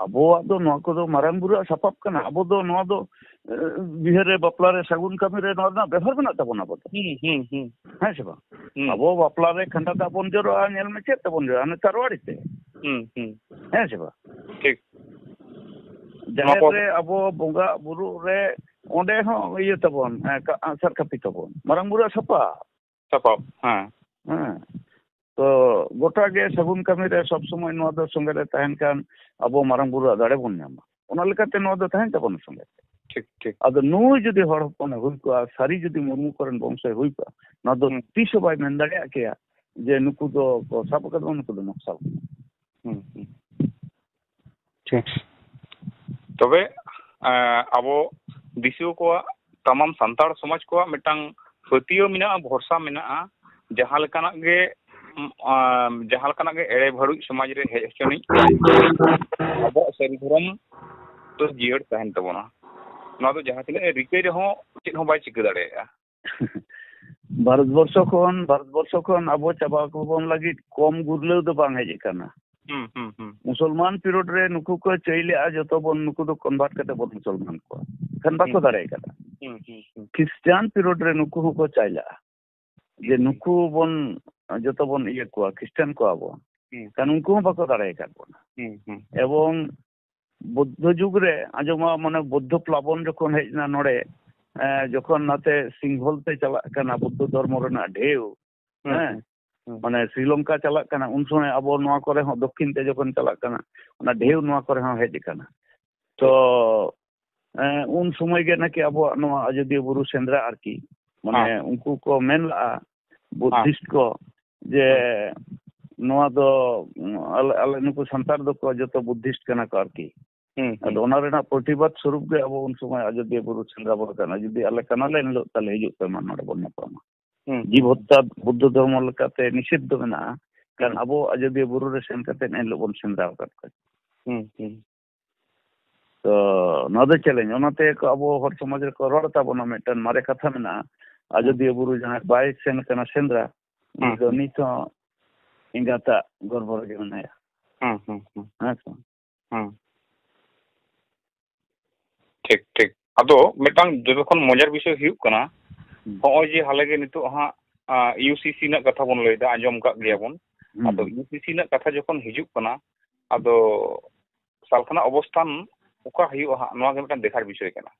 ᱟᱵᱚᱣᱟᱜ ᱫᱚ ᱱᱚᱣᱟ ᱠᱚᱫᱚ ᱢᱟᱨᱟᱝ ᱵᱩᱨᱩᱣᱟᱜ ᱥᱟᱯᱟᱵ ᱠᱟᱱᱟ᱾ ᱟᱵᱚ ᱫᱚ ᱱᱚᱣᱟ ᱫᱚ, ᱮ, ᱵᱤᱦᱟᱹ ᱨᱮ, ᱵᱟᱯᱞᱟ ᱨᱮ, ᱥᱟᱹᱜᱩᱱ ᱠᱟᱹᱢᱤ ᱨᱮ ᱱᱚᱣᱟ ᱨᱮᱱᱟᱜ ᱵᱮᱵᱷᱟᱨ ᱢᱮᱱᱟᱜ ᱛᱟᱵᱚᱱᱟ ᱟᱵᱚ ᱫᱚ᱾ ᱦᱩᱸ, ᱦᱩᱸ, ᱦᱩᱸ᱾ ᱦᱮᱸ ᱥᱮ ᱵᱟᱝ? ᱦᱩᱸ᱾ ᱟᱵᱚ ᱵᱟᱯᱞᱟ ᱨᱮ ᱠᱷᱟᱸᱰᱟ ᱫᱟᱜ ᱵᱚᱱ ᱡᱚᱨᱚᱜᱼᱟ, ᱧᱮᱞ ᱢᱮ ᱪᱮᱫ ᱛᱮᱵᱚᱱ ᱡᱚᱨᱚᱜᱼᱟ? ᱚᱱᱮ ᱛᱟᱨᱣᱟᱲᱤ ᱛᱮ᱾ ᱦᱩᱸ, ᱦᱩᱸ᱾ ᱦᱮᱸ ᱥᱮ ᱵᱟᱝ? ᱴᱷᱤᱠ᱾ ᱡᱟᱦᱮᱨ ᱱᱚᱣᱟ ᱠᱚ ᱨᱮ ᱟᱵᱚ ᱵᱚᱸᱜᱟ ᱵᱩᱨᱩ ᱨᱮ ᱚᱸᱰᱮ ᱦᱚᱸ ᱤᱭᱟᱹ ᱛᱟᱵᱚᱱ, ᱮ, ᱠᱟ-, ᱟᱜᱼᱥᱟᱨ ᱠᱟᱹᱯᱤ ᱛᱟᱵᱚᱱ᱾ ᱢᱟᱨᱟᱝ ᱵᱩᱨᱩᱣᱟᱜ ᱥᱟᱯᱟᱵ᱾ ᱥᱟᱯᱟᱵ, ᱦᱮᱸ᱾ ᱦᱮᱸ᱾ ᱛᱚ ᱜᱚᱴᱟ ᱜᱮ ᱥᱟᱹᱜᱩᱱ ᱠᱟᱹᱢᱤ ᱨᱮ ᱥᱚᱵ ᱥᱚᱢᱚᱭ ᱱᱚᱣᱟ ᱫᱚ ᱥᱚᱸᱜᱮ ᱨᱮ ᱛᱟᱦᱮᱱ ᱠᱷᱟᱱ ᱟᱵᱚ ᱢᱟᱨᱟᱝ ᱵᱩᱨᱩᱣᱟᱜ ᱫᱟᱲᱮ ᱵᱚᱱ ᱧᱟᱢᱟ᱾ ᱚᱱᱟ ᱞᱮᱠᱟᱛᱮ ᱱᱚᱣᱟ ᱫᱚ ᱛᱟᱦᱮᱱ ᱛᱟᱵᱚᱱᱟ ᱥᱚᱸᱜᱮ ᱛᱮ᱾ ᱴᱷᱤᱠ, ᱴᱷᱤᱠ᱾ ᱟᱫᱚ ᱱᱩᱭ ᱡᱩᱫᱤ ᱦᱚᱲ ᱦᱚᱯᱚᱱᱮ ᱦᱩᱭ ᱠᱚᱜᱼᱟ, ᱥᱟᱹᱨᱤ ᱡᱩᱫᱤ ᱢᱩᱨᱢᱩ ᱠᱚᱨᱮᱱ ᱵᱚᱝᱥᱚᱭ ᱦᱩᱭ ᱠᱚᱜᱼᱟ, ᱱᱚᱣᱟ ᱫᱚ ᱦᱩᱸ᱾ ᱛᱤᱥ ᱦᱚᱸ ᱵᱟᱭ ᱢᱮᱱ ᱫᱟᱲᱮᱭᱟᱜ ᱠᱮᱭᱟ ᱡᱮ ᱱᱩᱠᱩ ᱫᱚ ᱠᱚ ᱥᱟᱵ ᱟᱠᱟᱫ ᱵᱚᱱᱟ, ᱱᱩᱠᱩ ᱫᱚ ᱱᱚᱠᱥᱟᱞ ᱠᱟᱱᱟ᱾ ᱦᱩᱸ, ᱦᱩᱸ᱾ ᱴᱷᱤᱠ᱾ ᱛᱚᱵᱮ, ᱮᱸ, ᱟᱵᱚ ᱫᱤᱥᱩᱣᱟᱹ ᱠᱚᱣᱟᱜ, ᱛᱟᱢᱟᱢ ᱥᱟᱱᱛᱟᱲ ᱥᱚᱢᱟᱡᱽ ᱠᱚᱣᱟᱜ ᱢᱤᱫᱴᱟᱝ ᱯᱟᱹᱛᱭᱟᱹᱣ ᱢᱮᱱᱟᱜᱼᱟ, ᱵᱷᱚᱨᱥᱟ ᱢᱮᱱᱟᱜᱼᱟ, ᱡᱟᱦᱟᱸ ᱞᱮᱠᱟᱱᱟᱜ ᱜᱮ, ᱩᱢ, ᱟᱸ, ᱡᱟᱦᱟᱸ ᱞᱮᱠᱟᱱᱟᱜ ᱜᱮ ᱮᱲᱮ ᱵᱷᱟᱹᱲᱩᱡ ᱥᱚᱢᱟᱡᱽ ᱨᱮ ᱦᱮᱡ ᱦᱚᱪᱚᱱᱤᱡ, ᱟᱵᱚᱣᱟᱜ ᱥᱟᱹᱨᱤ ᱫᱷᱚᱨᱚᱢ ᱫᱚ ᱡᱤᱭᱟᱹᱲ ᱛᱟᱦᱮᱱ ᱛᱟᱵᱚᱱᱟ᱾ ᱱᱚᱣᱟ ᱫᱚ ᱡᱟᱦᱟᱸ ᱛᱤᱱᱟᱹᱜ ᱮ ᱨᱤᱠᱟᱹᱭ ᱨᱮᱦᱚᱸ ᱪᱮᱫ ᱦᱚᱸ ᱵᱟᱭ ᱪᱤᱠᱟᱹ ᱫᱟᱲᱮᱭᱟᱜᱼᱟ᱾ ᱵᱷᱟᱨᱚᱛ ᱵᱚᱨᱥᱚ ᱠᱷᱚᱱ, ᱵᱷᱟᱨᱚᱛ ᱵᱚᱨᱥᱚ ᱠᱷᱚᱱ ᱟᱵᱚ ᱪᱟᱵᱟ ᱠᱚᱵᱚᱱ ᱞᱟᱹᱜᱤᱫ ᱠᱚᱢ ᱜᱩᱨᱞᱟᱹᱣ ᱫᱚ ᱵᱟᱝ ᱦᱮᱡ ᱟᱠᱟᱱᱟ᱾ ᱦᱩᱸ, ᱦᱩᱸ, ᱦᱩᱸ᱾ ᱢᱩᱥᱚᱞᱢᱟᱱ period ᱨᱮ ᱱᱩᱠᱩ ᱠᱚ ᱪᱟᱹᱭ ᱞᱮᱜᱼᱟ, ᱡᱚᱛᱚ ᱵᱚᱱ, ᱱᱩᱠᱩ ᱫᱚ convert ᱠᱟᱛᱮ ᱵᱚᱱ ᱢᱩᱥᱚᱞᱢᱟᱱ ᱠᱚᱣᱟ᱾ ᱠᱷᱟᱱ ᱵᱟᱠᱚ ᱦᱩᱸ᱾ ᱫᱟᱲᱮ ᱠᱟᱫᱟ᱾ ᱦᱩᱸ, ᱦᱩᱸ, ᱦᱩᱸ᱾ ᱠᱷᱨᱤᱥᱴᱟᱱ period ᱨᱮ ᱱᱩᱠᱩ ᱦᱚᱸᱠᱚ ᱪᱟᱭ ᱞᱟᱜᱼᱟ᱾ ᱡᱮ ᱦᱩᱸ, ᱦᱩᱸ᱾ ᱱᱩᱠᱩ ᱵᱚᱱ, ᱡᱚᱛᱚ ᱵᱚᱱ ᱤᱭᱟᱹ ᱠᱚᱣᱟ, ᱠᱷᱨᱤᱥᱴᱟᱱ ᱠᱚᱣᱟ ᱵᱚᱱ᱾ ᱦᱩᱸ᱾ ᱠᱷᱟᱱ ᱩᱱᱠᱩ ᱦᱚᱸ ᱵᱟᱠᱚ ᱫᱟᱲᱮ ᱟᱠᱟᱫ ᱵᱚᱱᱟ᱾ ᱦᱩᱸ, ᱦᱩᱸ᱾ ᱮᱵᱚᱝ ᱵᱩᱫᱽᱫᱷᱚ ᱡᱩᱜᱽ ᱨᱮ ᱟᱸᱡᱚᱢᱚᱜᱼᱟ, ᱢᱟᱱᱮ ᱵᱩᱫᱽᱫᱷᱚ ᱯᱞᱟᱵᱚᱱ ᱡᱚᱠᱷᱚᱱ ᱦᱮᱡ ᱮᱱᱟ ᱱᱚᱰᱮ, ᱮ, ᱡᱚᱠᱷᱚᱱ ᱱᱟᱛᱮ ᱥᱤᱝᱦᱚᱞ ᱛᱮ ᱪᱟᱞᱟᱜ ᱠᱟᱱᱟ ᱵᱩᱫᱽᱫᱷᱚ ᱫᱷᱚᱨᱢᱚ ᱨᱮᱱᱟᱜ ᱰᱷᱮᱣ, ᱦᱩᱸ, ᱦᱮᱸ, ᱦᱩᱸ᱾ ᱦᱩᱸ᱾ ᱢᱟᱱᱮ ᱥᱨᱤᱞᱚᱝᱠᱟ ᱪᱟᱞᱟᱜ ᱠᱟᱱᱟ, ᱩᱱ ᱥᱚᱢᱚᱭ ᱟᱵᱚ ᱱᱚᱣᱟ ᱠᱚᱨᱮ ᱦᱚᱸ ᱫᱚᱠᱠᱷᱤᱱ ᱛᱮ ᱡᱚᱠᱷᱚᱱ ᱪᱟᱞᱟᱜ ᱠᱟᱱᱟ, ᱚᱱᱟ ᱰᱷᱮᱣ ᱱᱚᱣᱟ ᱠᱚᱨᱮ ᱦᱚᱸ ᱦᱮᱡ ᱟᱠᱟᱱᱟ᱾ ᱛᱚ, ᱮᱸ, ᱩᱱ ᱥᱚᱢᱚᱭ ᱜᱮ ᱱᱟᱠᱤ ᱟᱵᱚᱣᱟᱜ ᱱᱚᱣᱟ ᱟᱡᱚᱫᱤᱭᱟᱹ ᱵᱩᱨᱩ ᱥᱮᱸᱫᱽᱨᱟ ᱟᱨᱠᱤ, ᱢᱟᱱᱮ ᱦᱮᱸ᱾ ᱩᱱᱠᱩ ᱠᱚ ᱢᱮᱱ ᱞᱟᱜᱼᱟ, ᱦᱮᱸ᱾ ᱵᱩᱫᱽᱫᱷᱤᱥᱴ ᱠᱚ, ᱡᱮ ᱦᱮᱸ᱾ ᱱᱚᱣᱟ ᱫᱚ, ᱩᱸ, ᱟᱞᱮ, ᱟᱞᱮ ᱱᱩᱠᱩ ᱥᱟᱱᱛᱟᱲ ᱫᱚᱠᱚ ᱡᱚᱛᱚ ᱵᱩᱫᱽᱫᱷᱤᱥᱴ ᱠᱟᱱᱟ ᱠᱚ ᱟᱨᱠᱤ᱾ ᱦᱩᱸ, ᱟᱫᱚ ᱦᱩᱸ᱾ ᱚᱱᱟ ᱨᱮᱱᱟᱜ ᱯᱨᱚᱛᱤᱵᱟᱫ ᱥᱚᱨᱩᱯ ᱜᱮ ᱟᱵᱚ ᱩᱱ ᱥᱚᱢᱚᱭ ᱟᱡᱚᱫᱤᱭᱟᱹ ᱵᱩᱨᱩ ᱥᱮᱸᱫᱽᱨᱟ ᱵᱚᱱ ᱠᱟᱱᱟ, ᱡᱩᱫᱤ ᱟᱞᱮ ᱠᱟᱱᱟᱞᱮ ᱮᱱᱦᱤᱞᱳᱜ ᱛᱟᱦᱞᱮ ᱦᱤᱡᱩᱜ ᱯᱮ, ᱢᱟ ᱱᱚᱰᱮ ᱵᱚᱱ ᱧᱟᱯᱟᱢᱟ᱾ ᱦᱩᱸ, ᱡᱤᱵᱽ ᱦᱩᱸ᱾ ᱦᱚᱛᱛᱟ ᱵᱩᱫᱽᱫᱷᱚ ᱫᱷᱚᱨᱢᱚ ᱞᱮᱠᱟᱛᱮ ᱱᱤᱥᱮᱫ ᱫᱚ ᱢᱮᱱᱟᱜᱼᱟ, ᱠᱟᱨᱚᱱ ᱦᱩᱸ᱾ ᱟᱵᱚ ᱟᱡᱚᱫᱤᱭᱟᱹ ᱵᱩᱨᱩ ᱨᱮ ᱥᱮᱱ ᱠᱟᱛᱮ ᱮᱱᱦᱤᱞᱳᱜ ᱵᱚᱱ ᱥᱮᱸᱫᱽᱨᱟ ᱟᱠᱟᱫ ᱠᱚᱣᱟ᱾ ᱦᱩᱸ, ᱦᱩᱸ᱾ ᱛᱚ ᱱᱚᱣᱟ ᱫᱚ ᱪᱮᱞᱮᱧᱡᱽ, ᱚᱱᱟᱛᱮ ᱠᱚ ᱟᱵᱚ ᱦᱚᱲ ᱥᱚᱢᱟᱡᱽ ᱨᱮᱠᱚ ᱨᱚᱲ ᱛᱟᱵᱚᱱᱟ, ᱢᱤᱫᱴᱟᱝ ᱢᱟᱨᱮ ᱠᱟᱛᱷᱟ ᱢᱮᱱᱟᱜᱼᱟ, ᱦᱩᱸ᱾ ᱟᱡᱚᱫᱤᱭᱟᱹ ᱵᱩᱨᱩ ᱡᱟᱦᱟᱸᱭ ᱵᱟᱭ ᱥᱮᱱ ᱠᱟᱱᱟ ᱥᱮᱸᱫᱽᱨᱟ, ᱩᱱᱤ ᱦᱩᱸ, ᱫᱚ ᱦᱩᱸ᱾ ᱱᱤᱛ ᱦᱚᱸ ᱮᱸᱜᱟᱛᱟᱜ ᱜᱚᱨᱵᱷᱚ ᱨᱮᱜᱮ ᱢᱮᱱᱟᱭᱟ᱾ ᱦᱩᱸ, ᱦᱩᱸ, ᱦᱩᱸ᱾ ᱦᱮᱸ ᱥᱮ? ᱦᱩᱸ᱾ ᱴᱷᱤᱠ, ᱴᱷᱤᱠ᱾ ᱟᱫᱚ ᱢᱤᱫᱴᱟᱝ ᱡᱚᱛᱚ ᱠᱷᱚᱱ ᱢᱚᱡᱟᱨ ᱵᱤᱥᱚᱭ ᱦᱩᱭᱩᱜ ᱠᱟᱱᱟ, ᱦᱩᱸ᱾ ᱦᱚᱸᱜᱼᱚᱭ ᱡᱮ ᱦᱟᱞᱮ ᱜᱮ ᱱᱤᱛᱚᱜ ᱦᱟᱸᱜ, ᱟ, ᱤᱭᱩ ᱥᱤ ᱥᱤ ᱨᱮᱱᱟᱜ ᱠᱟᱛᱷᱟ ᱵᱚᱱ ᱞᱟᱹᱭᱫᱟ, ᱟᱸᱡᱚᱢ ᱠᱟᱜ ᱜᱮᱭᱟᱵᱚᱱ᱾ ᱦᱩᱸ᱾ ᱟᱫᱚ ᱤᱭᱩ ᱥᱤ ᱥᱤ ᱨᱮᱱᱟᱜ ᱠᱟᱛᱷᱟ ᱡᱚᱠᱷᱚᱱ ᱦᱤᱡᱩᱜ ᱠᱟᱱᱟ, ᱟᱫᱚ ᱥᱟᱞ ᱠᱷᱚᱱᱟᱜ ᱚᱵᱚᱥᱛᱷᱟᱱ ᱚᱠᱟ ᱦᱩᱭᱩᱜᱼᱟ ᱦᱟᱸᱜ, ᱱᱚᱣᱟ ᱜᱮ ᱢᱤᱫᱴᱟᱝ ᱫᱮᱠᱷᱟᱨ ᱵᱤᱥᱚᱭ ᱠᱟᱱᱟ᱾